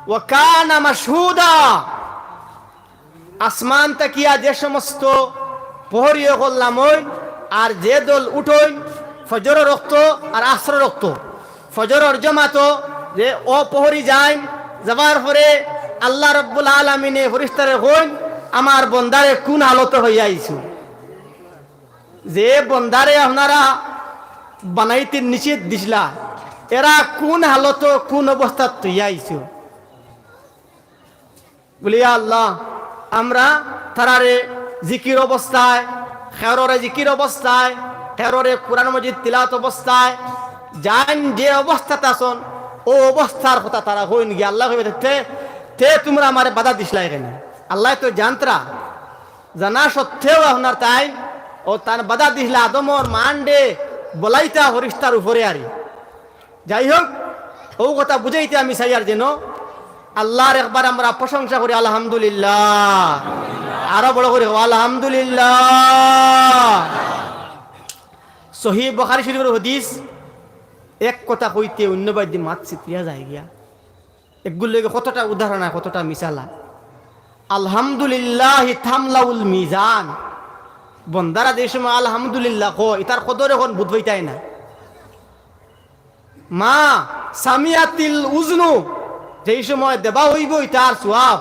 ওয়া কানা মাশহুদা, আসমান থাকিয়া যে সমস্ত প্রহরী অকল নামইন, আর যে দল উঠইন, ফজরর অক্ত আর আছরর অক্ত, ফজরর জমাতো যে অউ প্রহরী যাইন, যাওয়ার পরে আল্লাহ রব্বুল আলামিনে ফিরিস্তারে কইন, "আমার বন্দারে কুন হালতো পাইয়া আইছো? যে বন্দারে আপনারা বানাইতে নিষেধ দিছলা, এরা কুন হালতো, কুন অবস্থাত থইয়া আইছো?" বলে, "ইয়া আল্লাহ, আমরা তারারে জিকির অবস্থায়, কেউররে জিকির অবস্থায়, কেউররে কোরআন মজিদ তিলাওয়াত অবস্থায়, যাইন যে অবস্থাত আছইন, অউ অবস্থার কথা তারা কইন গিয়া।" আল্লায় কইবা, "তে, তে তুমরা আমারে বাধা দিছলায় কেনে?" আল্লায় তো জানতরা, জানা সত্ত্বেও আপনার তাইন অউ তান বাধা দিছলা, আদমর মানরে বলাইতা ফিরিস্তার উপরে আরি। যাই হোক, অউ কথা বুঝাইতে আমি চাইয়ার যেন আল্লাহর একবার আমরা প্রশংসা করি, আলহামদুলিল্লাহ। আরো বড় করি কও, আলহামদুলিল্লাহ। সহিহ বুখারী শরীফর হাদিস, এক কথা কইতে অইন্য বায়দি মাত ছিতরিয়া যায় গিয়া। এগুর লগে কতটা উদাহরণ আর কতটা মিসাল। আলহামদুলিল্লাহি তামলাউল মিজান। বন্দারা যে সময় আলহামদুলিল্লাহ কয়, ইতার কদর অখন বুঝ পাইতায় না। মা সামিয়াতিল উজনু, যেই সময় দেওয়া অইবো ইতার সওয়াব,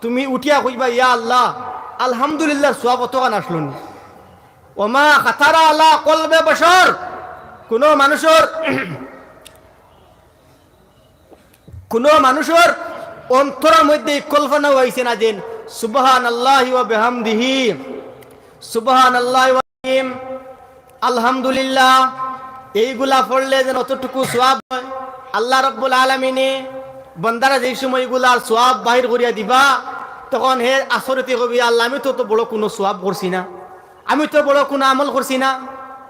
তুমি উঠিয়া কইবা, "ইয়া আল্লাহ, আলহামদুলিল্লাহর সওয়াব অতখান আছলো নি।" ওমা খাতারা আলা কলবে বশর, কোনো মানুষর, কোনো মানুষর অন্তরর মধ্যে ই কল্পনাও আইছে না যেন সুবহানাল্লাহি ওয়া বিহামদিহি, সুবহানাল্লাহি ওয়া বিহামদিহি, আলহামদুলিল্লাহ, এইগুলা পড়লে যেন অতটুকু সওয়াব অয়। আল্লাহ রাব্বুল আলামিনে বন্দারা যেই সময় ইগুলার সওয়াব বাহির করিয়া দিবা, তখন হে আফসোসে কইবো, "আল্লাহ, আমি তো অত বড় কোনো সওয়াব করছি না, আমি তো বড় কোনো আমল করছি না।"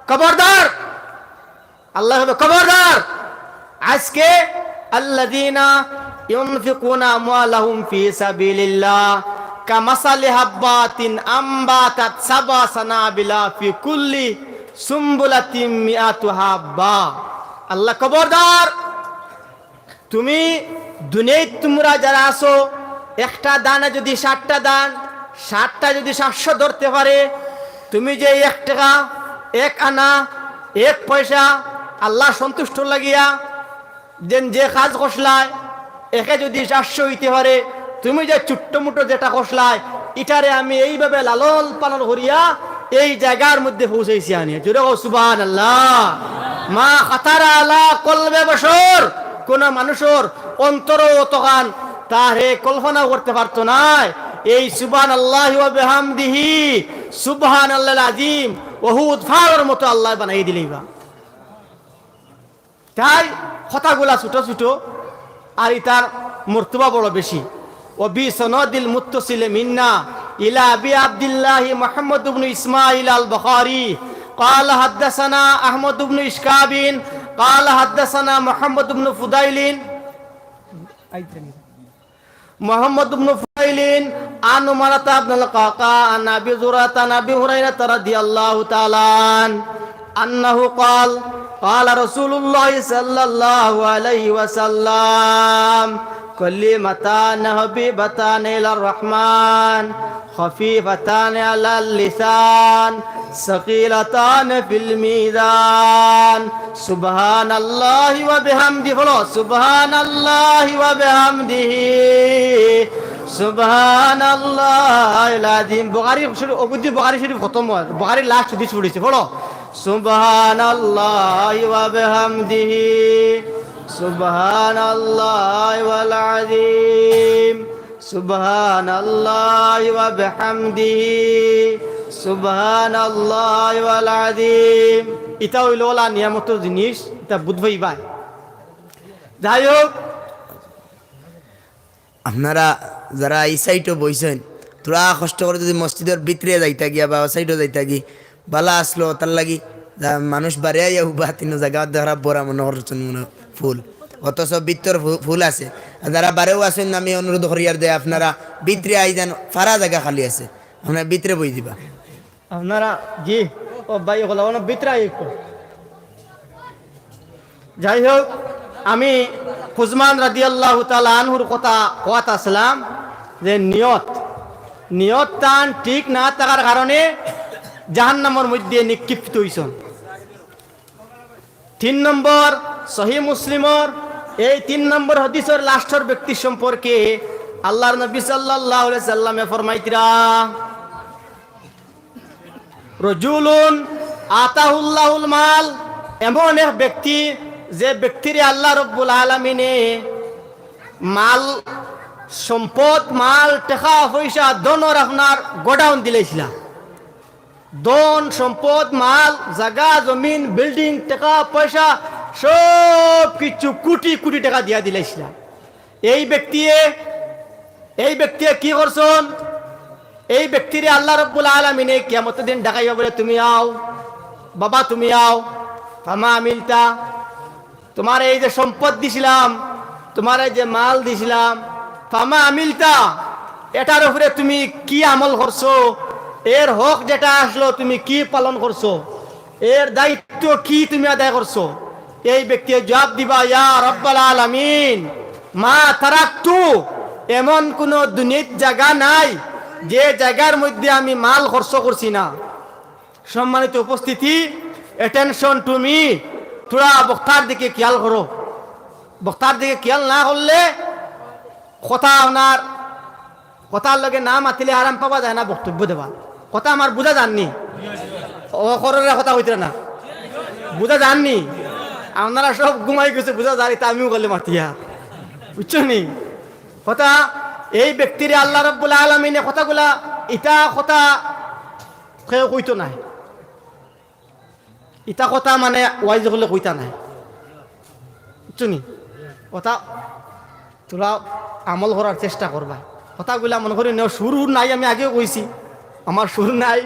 খবরদার! আল্লায় কইবো, "খবরদার! আজকে আল্লাযীনা ইউনফিকুনা আমওয়ালাহুম ফি সাবিলিল্লাহ কামাসালি হাব্বাতিন আম্বাতাত সাবআ সানাবিলা ফি কুল্লি সুম্বুলাতিন মিআতু হাব্বা।" আল্লায় কইবো, "খবরদার! তুমি দুনিয়াত তুমরা যারা আছো, একটা দানে যদি সাতটা দান, সাতটা যদি সাতশো ধরতে পারে, তুমি যে এক টেকা, এক আনা, এক পয়সা আল্লাহ সন্তুষ্ট লাগিয়া যেন যে কাজ করছলায়, একে যদি সাতশো অইতে পারে, তুমি যে ছোট্ট মুটো যেটা করছলায়, ইটারে আমি এইভাবে লালন পালন করিয়া এই জাগার মধ্যে পৌঁছাইছি আনিয়া।" জোরে কও, "সুবহানাল্লাহ।" মা খাতারা আলা কলবে বশর, কোন মানুষর অন্তরও অতখান তার হে কল্পনা করতে পারতো নায়। এই সুবহানাল্লাহি ওয়া বিহামদিহি, সুবহানাল্লাহিল আজিম, অহুদ পাহাড়র মতো আল্লায় বানাই দিলাইবা। তাই কথাগুলা ছোট ছোট, আর ইতার মর্তবা বড় বেশি। وبسند متصل منا إلى أبي عبد الله محمد بن إسماعيل البخاري قال حدثنا أحمد بن إشكاب قال حدثنا محمد بن فضيل محمد بن فضيل عن عمارة بن القعقاع عن أبي زرعة عن أبي هريرة رضي الله تعالى عنه أنه قال قال رسول الله صلى الله عليه وسلم كلمتان حبيبتان إلى الرحمن خفيفتان على اللسان ثقيلتان في الميزان سبحان الله وبحمده। বলো, سبحان الله وبحمده سبحان الله العظيم। বুখারী শরীফ, অবধি বুখারী শরীফ খতম অয়, বুখারীর লাস্ট হাদিস পড়ছি। বলো, سبحان الله وبحمده سبحان الله العظيم سبحان الله وبحمده سبحان الله العظيم। ইটা অইলো অলা নিয়ামতর জিনিস, ইটা বুঝ পাইবায়। যাই হোক, আপনারা যারা ই সাইডো বইছইন, থুড়া কষ্ট করি যদি মসজিদর ভিতরে যাইতা গিয়া বা অউ সাইডো যাইতা গি, ভালা আছলো, তার লাগি যা মানুষ বারে আইয়া উবা তিনো জাগা ধরা বড়া মনে করছইন মনে ফুল, অথচ ভিতর ফু-, ফুল আছে। আর যারা বারেও আছইন, আমি অনুরোধ করিয়ার যে আপনারা ভিতরে আই যান, ফারা জাগা খালি আছে, আপনারা ভিতরে বই দিবা। আপনারা, জি, ও ভাই, অকল অনো ভিতরে আই একটু। যাই হোক, আমি কুসমান রাদিয়াল্লাহু তাআলা আনহুর কথা কওয়াত আছলাম যে নিয়ত, নিয়ততান ঠিক না থাকার কারণে জাহান্নামর মধ্যে নিক্ষিপ্ত অইছইন। তিন নম্বর, সহিহ মুসলিমর এই তিন নম্বর হাদিসর লাস্টর ব্যক্তি সম্পর্কে আল্লাহর নবী সাল্লাল্লাহু আলাইহি সাল্লামে ফরমাইতরা, রজুলুন আতাহুল্লাহুল মাল, এমন এক ব্যক্তি, যে ব্যক্তিরে আল্লাহ রব্বুল আলামিনে মাল, সম্পদ, মাল, টেকা পয়সা, ধনর আপনার গোডাউন দিলাইছিলা। ধন, সম্পদ, মাল, জাগা, জমিন, বিল্ডিং, টেকা পয়সা, সব কিছু কোটি কোটি টেকা দিয়া দিলাইছিলা। এই ব্যক্তিয়ে, এই ব্যক্তিয়ে কি করছইন? এই ব্যক্তিরে আল্লাহ রব্বুল আলামিনে কিয়ামতর দিন ডাকাইবা বলে, "তুমি আও, বাবা, তুমি আও।" ফামা আমিলতা, তুমারে এই যে সম্পদ দিছিলাম, তুমারে এই যে মাল দিছিলাম, ফামা আমিলতা, এটার উপরে তুমি কি আমল করছো? এর হক যেটা আছলো, তুমি কি পালন করছো? এর দায়িত্ব কি তুমি আদায় করছো? এই ব্যক্তিয়ে জবাব দিবা, ইয়া রব্বাল আলামিন, মা তারাকতু, এমন কুনু দুনিয়াত জাগা নাই যে জাগার মধ্যে আমি মাল খরচ করছি না। সম্মানিত উপস্থিতি, attention to me, থুড়া বক্তার দিকে খেয়াল করো। বক্তার দিকে খেয়াল না করলে কথা আপনার, কথার লগে না মাতিলে আরাম পাওয়া যায় না বক্তব্য দেওয়া। কথা আমার বুঝা যার নি? ও কররে কথা কইতরা না, বুঝা যার নি? আপনারা সব ঘুমাই গেছো, বুঝা যার, ইতা আমিও করলে মাতিয়া, বুঝছো নি? কথা, এই ব্যক্তিরে আল্লাহ রব্বুল আলামিনে কথাগুলা, ইতা কথা কেউ কইতো নায়। ইতা কথা মানে ওয়াইজ অকলে কইতা নায়, বুঝছো নি? কথা থুড়া আমল করার চেষ্টা করবা। কথাগুলা মনে করি নেও, সুর উর নাই, আমি আগেও কইছি, আমার সুর নাই।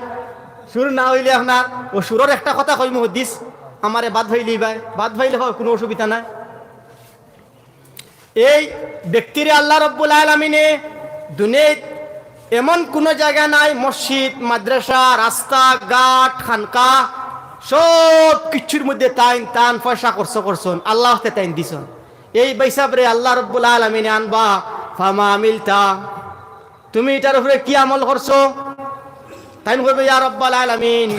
সুর না অইলে আপনার ও সুরর একটা কথা কইমু, হদিস আমারে বাদ ফাইলি ভাই, বাদ ফাইলে হয়, কুনু অসুবিধা নাই। এই ব্যক্তিরে আল্লাহ রব্বুল আলামিনে দুনিয়াত এমন কুনু জাগা নাই, মসজিদ, মাদ্রাসা, রাস্তা, ঘাট, খানকা, সব কিছুর মধ্যে তাইন তান পয়সা খরচ করছন, আল্লাহ হতে তাইন দিছন। এই হিসাবরে আল্লাহ রব্বুল আলামিনে আনবা, ফামা আমিলতা, তুমি ইটার উপরে কি আমল করছো? তাইন কইবে, ইয়া রব্বাল আলামিন,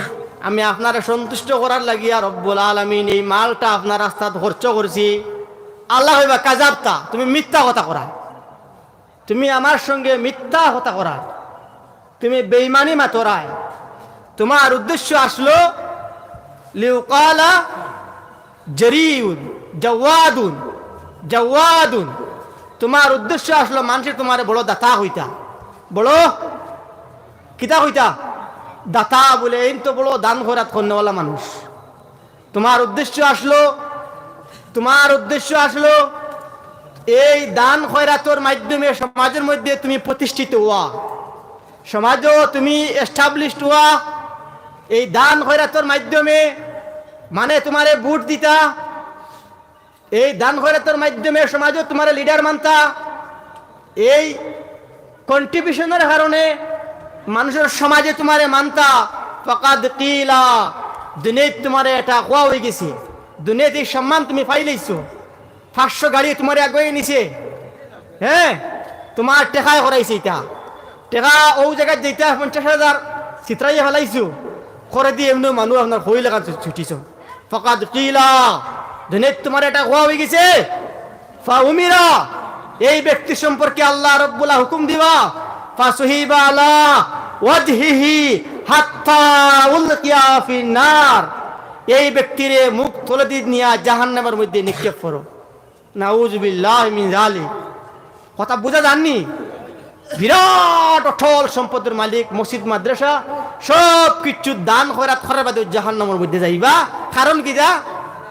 আমি আপনারে সন্তুষ্ট করার লাগি, ইয়া রব্বুল আলামিন, এই মালটা আপনার রাস্তাত খরচ করছি। আল্লাহ কইবা, কাযাবতা, তুমি মিথ্যা কথা করা, তুমি আমার সঙ্গে মিথ্যা কথা করা, তুমি বেইমানি মাতরায়। তোমার উদ্দেশ্য আসলো লিউকালা জারিউন, জাওয়াদুন, জাওয়াদুন। তোমার উদ্দেশ্য আসলো মানুষে তোমারে বড় দাতা কইতা, বড় কিতা কইতা? দাতা বলে, এইন তো বড় দান খয়রাত করনেওয়ালা মানুষ। তোমার উদ্দেশ্য আসলো, তোমার উদ্দেশ্য আসলো এই দান খয়রাতর মাধ্যমে সমাজর মধ্যে তুমি প্রতিষ্ঠিত হওয়া, সমাজো তুমি established হওয়া। এই দান খয়রাতর মাধ্যমে, মানে, তোমারে ভোট দিতা, এই দান খয়রাতর মাধ্যমে সমাজো তোমারে leader মানতা, এই contributionর কারণে মানুষর সমাজে তোমারে মানতা। ফাকাদ কিলা, দুনিয়াত তোমারে এটা কওয়া অইগেছে, দুনিয়াত এই সম্মান তুমি পাইলাইছো। পাঁচশো গাড়ি তোমারে আগুয়াই নিছে, হ্যাঁ, তোমার টেকায় করাইছে ইটা। টেকা অউ জাগাত যাইতা পঞ্চাশ হাজার ছিতরাইয়া ফালাইছো, করেদি এমনেও মানুষ আপনার কই লাখান ছুটিছো। ফাকাদ কিলা, দুনিয়াত তোমারে এটা কওয়া অইগেছে। ফাউমিরা, এই ব্যক্তি সম্পর্কে আল্লাহ রব্বুল হুকুম দিবা, ফাসুহিবা আলা ওয়াজহিহি হাত্তা উলকিয়া ফিন নার, এই ব্যক্তিরে মুখ তলেদি নিয়া জাহান্নামের মধ্যে নিক্ষেপ করো। নাউজুবিল্লাহি মিন যালিক। কথা বুঝা যার নি? বিরাট অটল সম্পদের মালিক, মসজিদ মাদ্রাসা সব কিছু দান খয়রাত করার বাদে জাহান্নামের মধ্যে যাইবা। কারণ কিতা?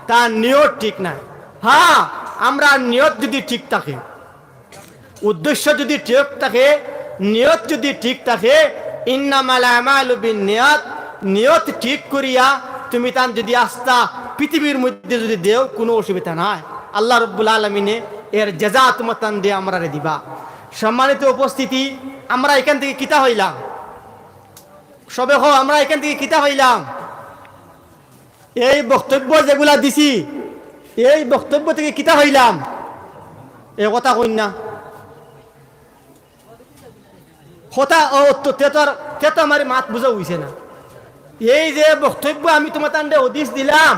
তার নিয়ত ঠিক নাই। হ্যাঁ, আমরার নিয়ত যদি ঠিক থাকে, উদ্দেশ্য যদি ঠিক থাকে, নিয়ত যদি ঠিক থাকে, ইন্নামাল আমালু বিন নিয়াত, নিয়ত ঠিক করিয়া তুমি তান যদি আস্তা পৃথিবীর মধ্যে যদি দেও, কুনু অসুবিধা নাই। আল্লাহ রব্বুল আলামিনে এর জাযা তোমার তান দিয়া আমরারে দিবা। সম্মানিত উপস্থিতি, আমরা এখান থেকে কিতা পাইলাম? সবে কও, আমরা এখান থেকে কিতা পাইলাম? এই বক্তব্য যেগুলা দিছি, এই বক্তব্য থেকে কিতা পাইলাম? এ কথা কইন না। কথা, ও, তো, তে তো আর, তে তো আমার মাত বুঝা অইছে না। এই যে বক্তব্য আমি তোমার তানরে হদিস দিলাম,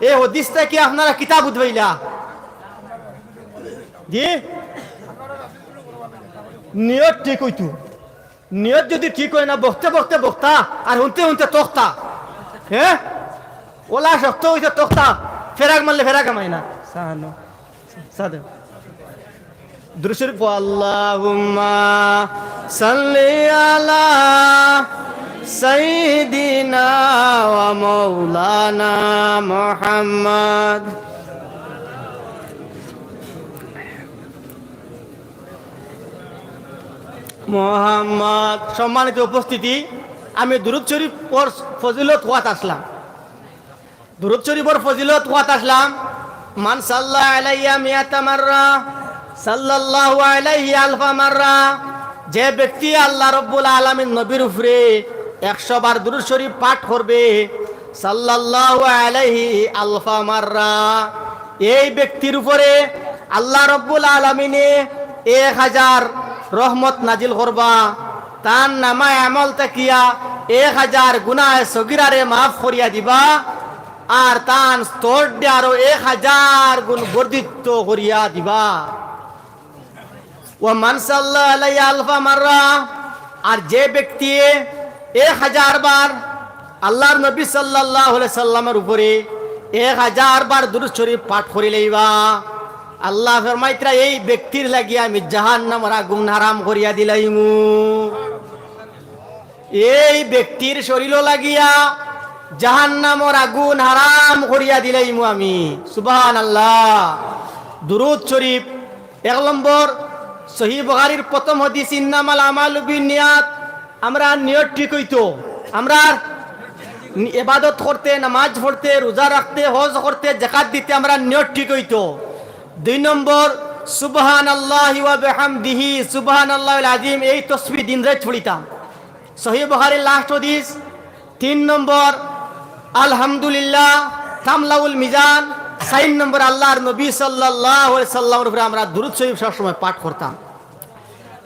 এই হদিস থাকি আপনারা কিতা বুঝ পাইলা? জি? নিয়ত ঠিক অইতো। নিয়ত যদি ঠিক অয় না, বক্তে বক্তে বক্তা, আর হুনতে হুনতে তক্তা। হ্যাঁ? ওলা শক্ত অইছে তক্তা, ফেরাক মারলে ফেরাক আমায় না। সাহানো। সাদে। দুরূদ শরীফ পড়ো। আল্লাহুম্মা সাল্লি আলা সাইয়্যিদিনা ওয়া মাওলানা মুহাম্মদ। মুহাম্মদ। সম্মানিত উপস্থিতি, আমি দুরূদ শরীফর ফজিলত কওয়াত আসলাম। দুরূদ শরীফর ফজিলত কওয়াত আসলাম, মান সাল্লা আলাইয়া মিয়াতা মাররা, সাল্লাল্লাহু আলাইহি আলফা মাররা। যে ব্যক্তি আল্লাহ রব্বুল আলামিন নবীর উপরে একশো বার দুরূদ শরীফ পাঠ করবে, সাল্লাল্লাহু আলাইহি আলফা মাররা। এই ব্যক্তির উপরে আল্লাহ রব্বুল আলামিনে এক হাজার রহমত নাজিল করবা, তান নামায়ে আমল থাকিয়া এক হাজার গুনাহে সগিরারে মাফ করিয়া দিবা, আর তান স্তররে আরো এক হাজার গুণ বর্ধিত করিয়া দিবা। ওয়া মান সাল্লা আলাইয়া আলফা মাররা, আর যে ব্যক্তি এক হাজার বার আল্লাহর নবী সাল্লাল্লাহু আলাইহি সাল্লামের উপরে এক হাজার বার দুরূদ শরীফ পাঠ করি লইবা, আল্লায় ফরমাইতরা, এই ব্যক্তির লাগি আমি জাহান্নামর আগুন হারাম করিয়া দিলাইমু। এই ব্যক্তির শরীরও লাগিয়া জাহান্নামর আগুন হারাম করিয়া দিলাইমু আমি। সুবহানাল্লাহ। দুরূদ শরীফ এক নম্বর, সহিহ বুখারীর প্রথম হাদিস, "ইন্নামাল আমালু বিন্নিয়াত।" আমরার নিয়ত ঠিক অইতো, আমরার নি-, ইবাদত করতে, নামাজ পড়তে, রোজা রাখতে, হজ করতে, যাকাত দিতে আমরার নিয়ত ঠিক অইতো। দুই নম্বর, সুবহানাল্লাহি ওয়া বিহামদিহি, সুবহানাল্লাহিল আযীম, এই তসবিহ দিন রাইত পড়িতাম। সহিহ বুখারীর লাস্ট হাদিস। তিন নম্বর, আলহামদুলিল্লাহ তামলাউল মিজান। চাইর নম্বর, আল্লাহর নবী সাল্লাল্লাহু আলাইহি সাল্লামের উপরে আমরা দুরূদ শরীফ সবসময় পাঠ করতাম।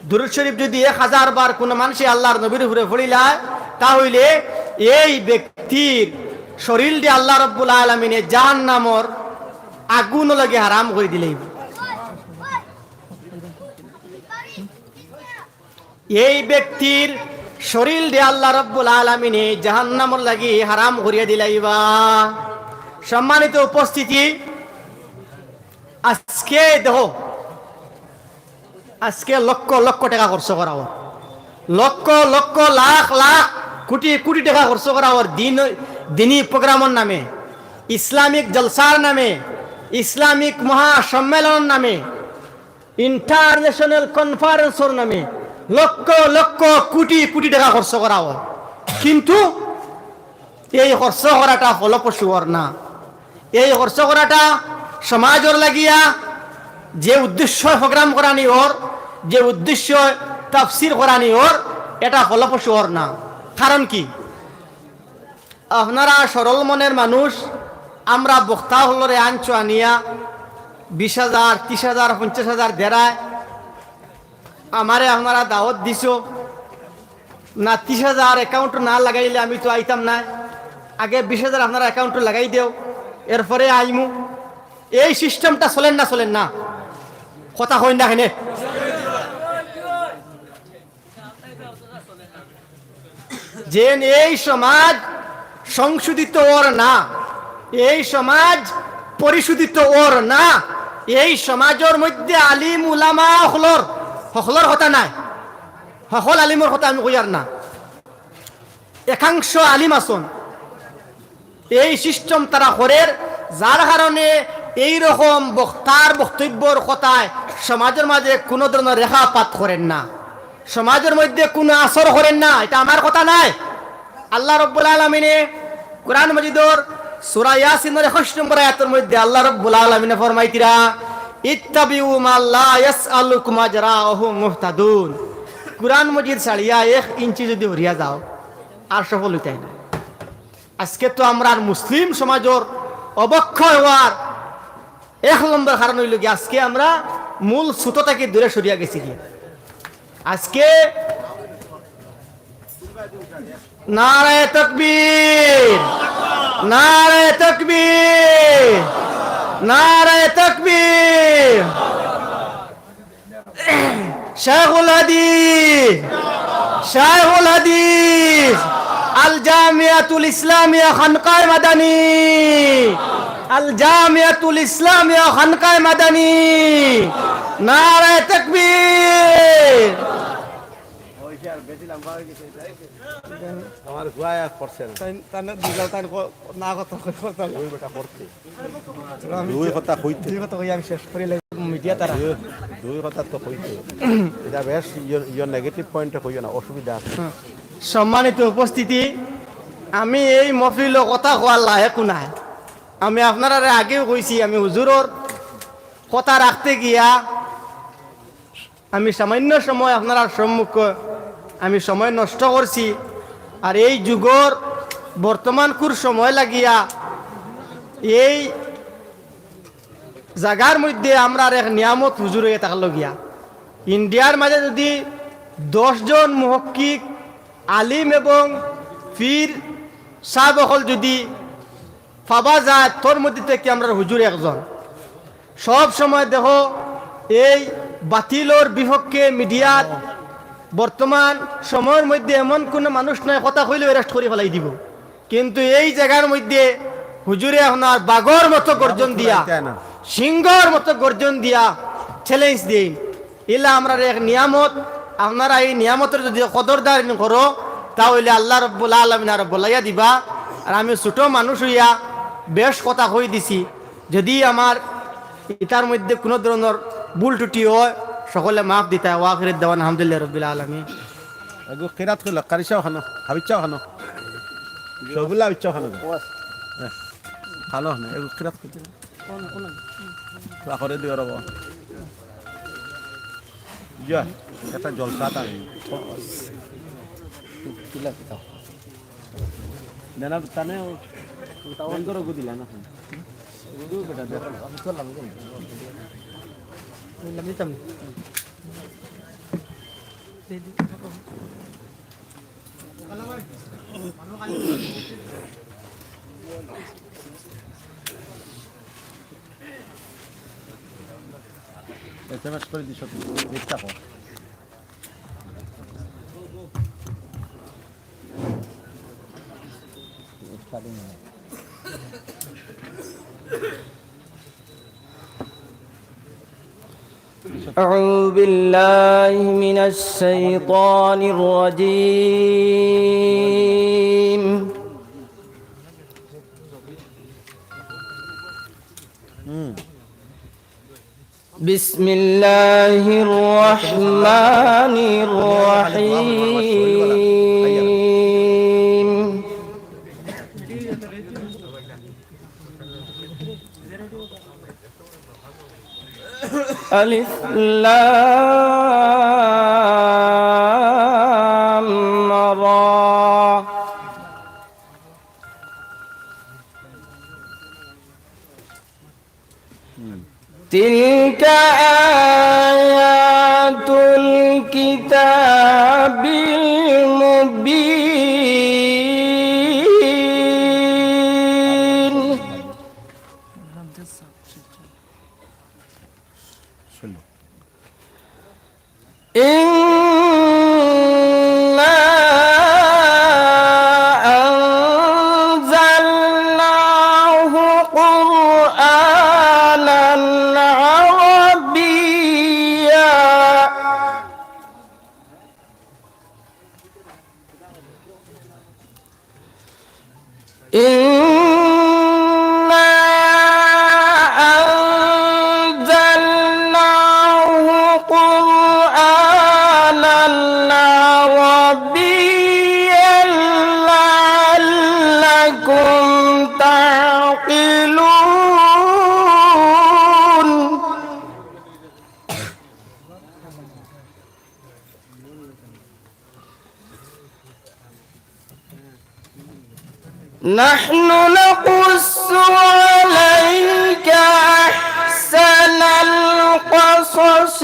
দুরূদ শরীফ যদি এক হাজার বার কোনো মানুষে আল্লাহর নবীর উপরে পড়িলায়, তা হইলে এই ব্যক্তির শরীররে আল্লাহ রব্বুল আলামিনে জাহান্নামর আগুন লাগি হারাম করি দিলাইবো। এই ব্যক্তির শরীররে আল্লাহ রব্বুল আলামিনে জাহান্নামর লাগি হারাম করিয়া দিলাইবা। সম্মানিত উপস্থিতি, আজকে দেখো, আজকে লক্ষ লক্ষ টেকা খরচ করা অর, লক্ষ লক্ষ লাখ লাখ কোটি কোটি টেকা খরচ করা অর দিন, দিনী প্রোগ্রামর নামে, ইসলামিক জলসার নামে, ইসলামিক মহাসম্মেলনর নামে, ইন্টারন্যাশনাল কনফারেন্সর নামে লক্ষ লক্ষ কোটি কোটি টেকা খরচ করা অর, কিন্তু এই খরচ করাটা ফলপ্রসূ অর না। এই খরচ করাটা সমাজর লাগিয়া যে উদ্দেশ্য প্রোগ্রাম করানি অর, যে উদ্দেশ্য তাফসির করানি অর, এটা ফলপ্রসূ অর না। কারণ কি? আপনারা সরল মনের মানুষ, আমরা বক্তা অকলরে আনছো আনিয়া বিশ হাজার, ত্রিশ হাজার, পঞ্চাশ হাজার দেরায়, আমারে আপনারা দাওয়াত দিছো, না ত্রিশ হাজার অ্যাকাউন্টো না লাগাইলে আমি তো আইতাম না। আগে বিশ হাজার আপনারা অ্যাকাউন্টো লাগাই দেও, এরপরে আইমু। এই সিস্টেমটা চলের না, চলের না? কথা কইন না কেনে? যেন এই সমাজ সংশোধিত অর না, এই সমাজ পরিশোধিত অর না, এই সমাজর মধ্যে আলিম উলামা হকলর, হকলর কথা নায়, হকল আলিমর কথা আমি কইয়ার না, একাংশ আলিম আছন, এই সিস্টেম তারা করের, যার কারণে এই রকম বক্তার বক্তব্যর কথায় সমাজর মাঝে কোনো ধরনের রেখাপাত করের না, সমাজর মধ্যে কোনো আসর করের না। এটা আমার কথা নায়। আল্লাহ রব্বুল আলামিনে কুরআন মজিদর সূরা ইয়াসিনর একুশ নম্বর আয়াতর মধ্যে আল্লাহ রব্বুল আলামিনে ফরমাইতিরা, "ইত্তাবিউ মা লা ইয়াসআলুকুম আজরা ওয়া হুম মুহতাদুন।" কুরআন মজিদ ছাড়িয়া এক ইঞ্চি যদি হরিয়া যাও, আর সফল অইতায় না। আজকে তো আমরার মুসলিম সমাজর অবক্ষয় অওয়ার এক নম্বর কারণ অইলো গি, আজকে আমরা মূল সুতো থাকি দূরে সরিয়া গেছি গি। আজকে নারায়ে তাকবীর, নারায়ে তাকবীর, নারায়ে তাকবীর। শেখুল হাদিস, শেখুল হাদিস, আল জামিয়াতুল ইসলামিয়া খানকায়ে মাদানী, আল জামিয়াতুল ইসলামিয়া খানকায়ে মাদানী। নারায়ে তাকবীর। আমার গুয়ায় আর পড়ছে না। তাই, তাই না, দুইটা তাই ক-, না কথা কই, কথা না। দুই বেটা পড়তে। আমি দুই কথা কইতে। দুই কথা কই আমি শেষ করি লাই, মিডিয়া তারা। দুই, দুই কথা তো কইতে। এটা বেশ, ইয়ো, ইয়ো নেগেটিভ পয়েন্টে কইও না, অসুবিধা আছে। হ্যাঁ। সম্মানিত উপস্থিতি, আমি এই মহফিলো কথা কওয়ার লায়েক নায়। আমি আপনারারে আগেও কইছি, আমি হুজুরর কথা রাখতে গিয়া আমি সামান্য সময় আপনারার সম্মুখে আমি সময় নষ্ট করছি। আর এই যুগর বর্তমানকুর সময় লাগিয়া এই জাগার মধ্যে আমরার এক নিয়ামত হুজুর অইয়া থাকলো গিয়া। ইন্ডিয়ার মাঝে যদি দশ জন মুহাক্কিক, আলিম এবং পীর সাব অকল যদি পাওয়া যায়, তোর মধ্যে থাকি আমরার হুজুর একজন। সব সময় দেখো, এই বাতিলর বিপক্ষে মিডিয়াত বর্তমান সময়র মধ্যে এমন কুনু মানুষ নাই, কথা কইলেউ arrest করি ফালাই দিবো। কিন্তু এই জাগার মধ্যে হুজুরে আপনার বাঘর মতো গর্জন দিয়া, সিংহর মতো গর্জন দিয়া challenge দেইন। ইলা আমরার এক নিয়ামত, আপনারা এই নিয়ামতর যদি কদরদারি করো, তা অইলে আল্লাহ রব্বুল আলামিন আরো বাড়াইয়া দিবা। আর আমি ছোট মানুষ অইয়া বেশ কথা কই দিছি, যদি আমার ইতার মধ্যে কুনু ধরনর ভুল ত্রুটি অয়, সকলে মাফ দিতা। ওয়া আখিরু দাওয়ানা আলহামদুলিল্লাহি রাব্বিল আলামিন। এগু কিরাত কইল, কারি চাও খানো, হাবিজ চাও খানো। সবুলা হাবিজ চাও খানো। হ্যাঁ, খালো না, এগু কিরাত কইতে। তো আখরে দিও রব। যা, এটা জলসা তার। কিলা কিতা? দেনা তানে ও, তাও অন্তর গু দিলা না। দু বেটা, দেখ। আমি তো লাম দিতাম। এসএমএস করি দিছ, দেখতা কর। أعوذ بالله من الشيطان الرجيم. بسم الله الرحمن الرحيم. ألف لام را. تلك آيات الكتاب المبين. إنا أنزلناه قرآنا عربيا. إنا أنزلناه قرآنا عربيا لعلكم تعقلون. نحن نقص عليك أحسن القصص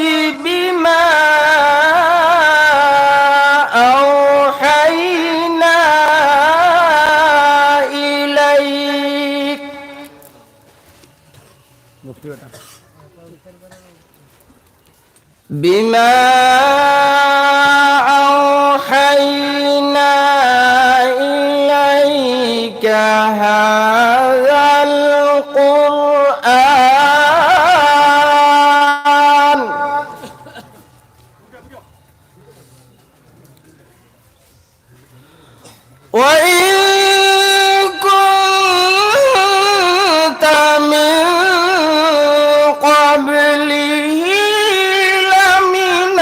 بما أوحينا إليك بما أوحينا إليك هذا القرآن. وإن كنت من قبله لمن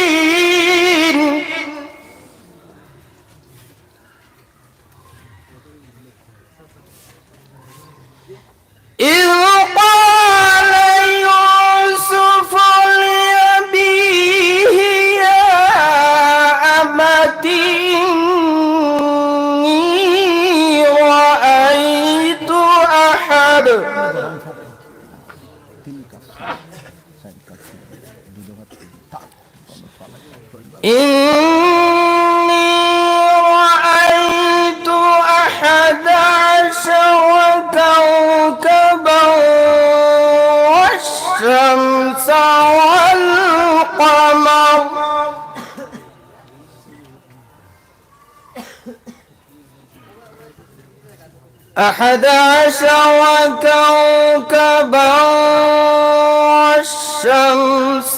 الغافلين. إذ قال يوسف لأبيه يا إني رأيت أحد عشر كوكبا والشمس والقمر. أحد عشر كوكبا والشمس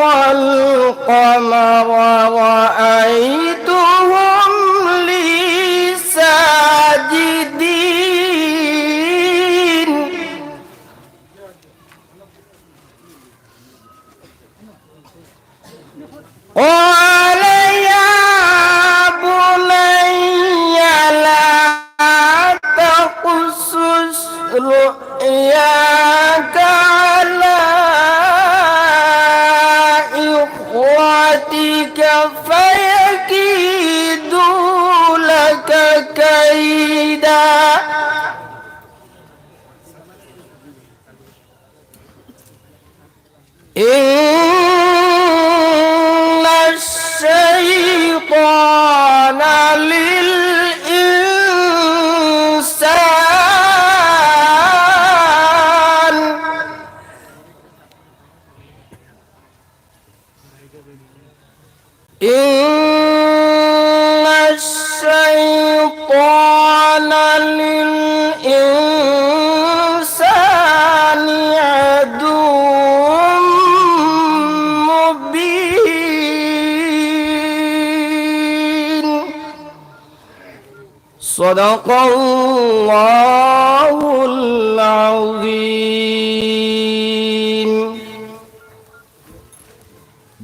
والقمر رأيتهم لي ساجدين. قال يا بني لا تقصص رؤياك على إخوتك فيكيدوا لك كيدا. إن الشيطان للإنسان، إن الشيطان للإنسان عدو مبين. صدق الله العظيم.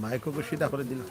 মাইকও সিধা করে দিল।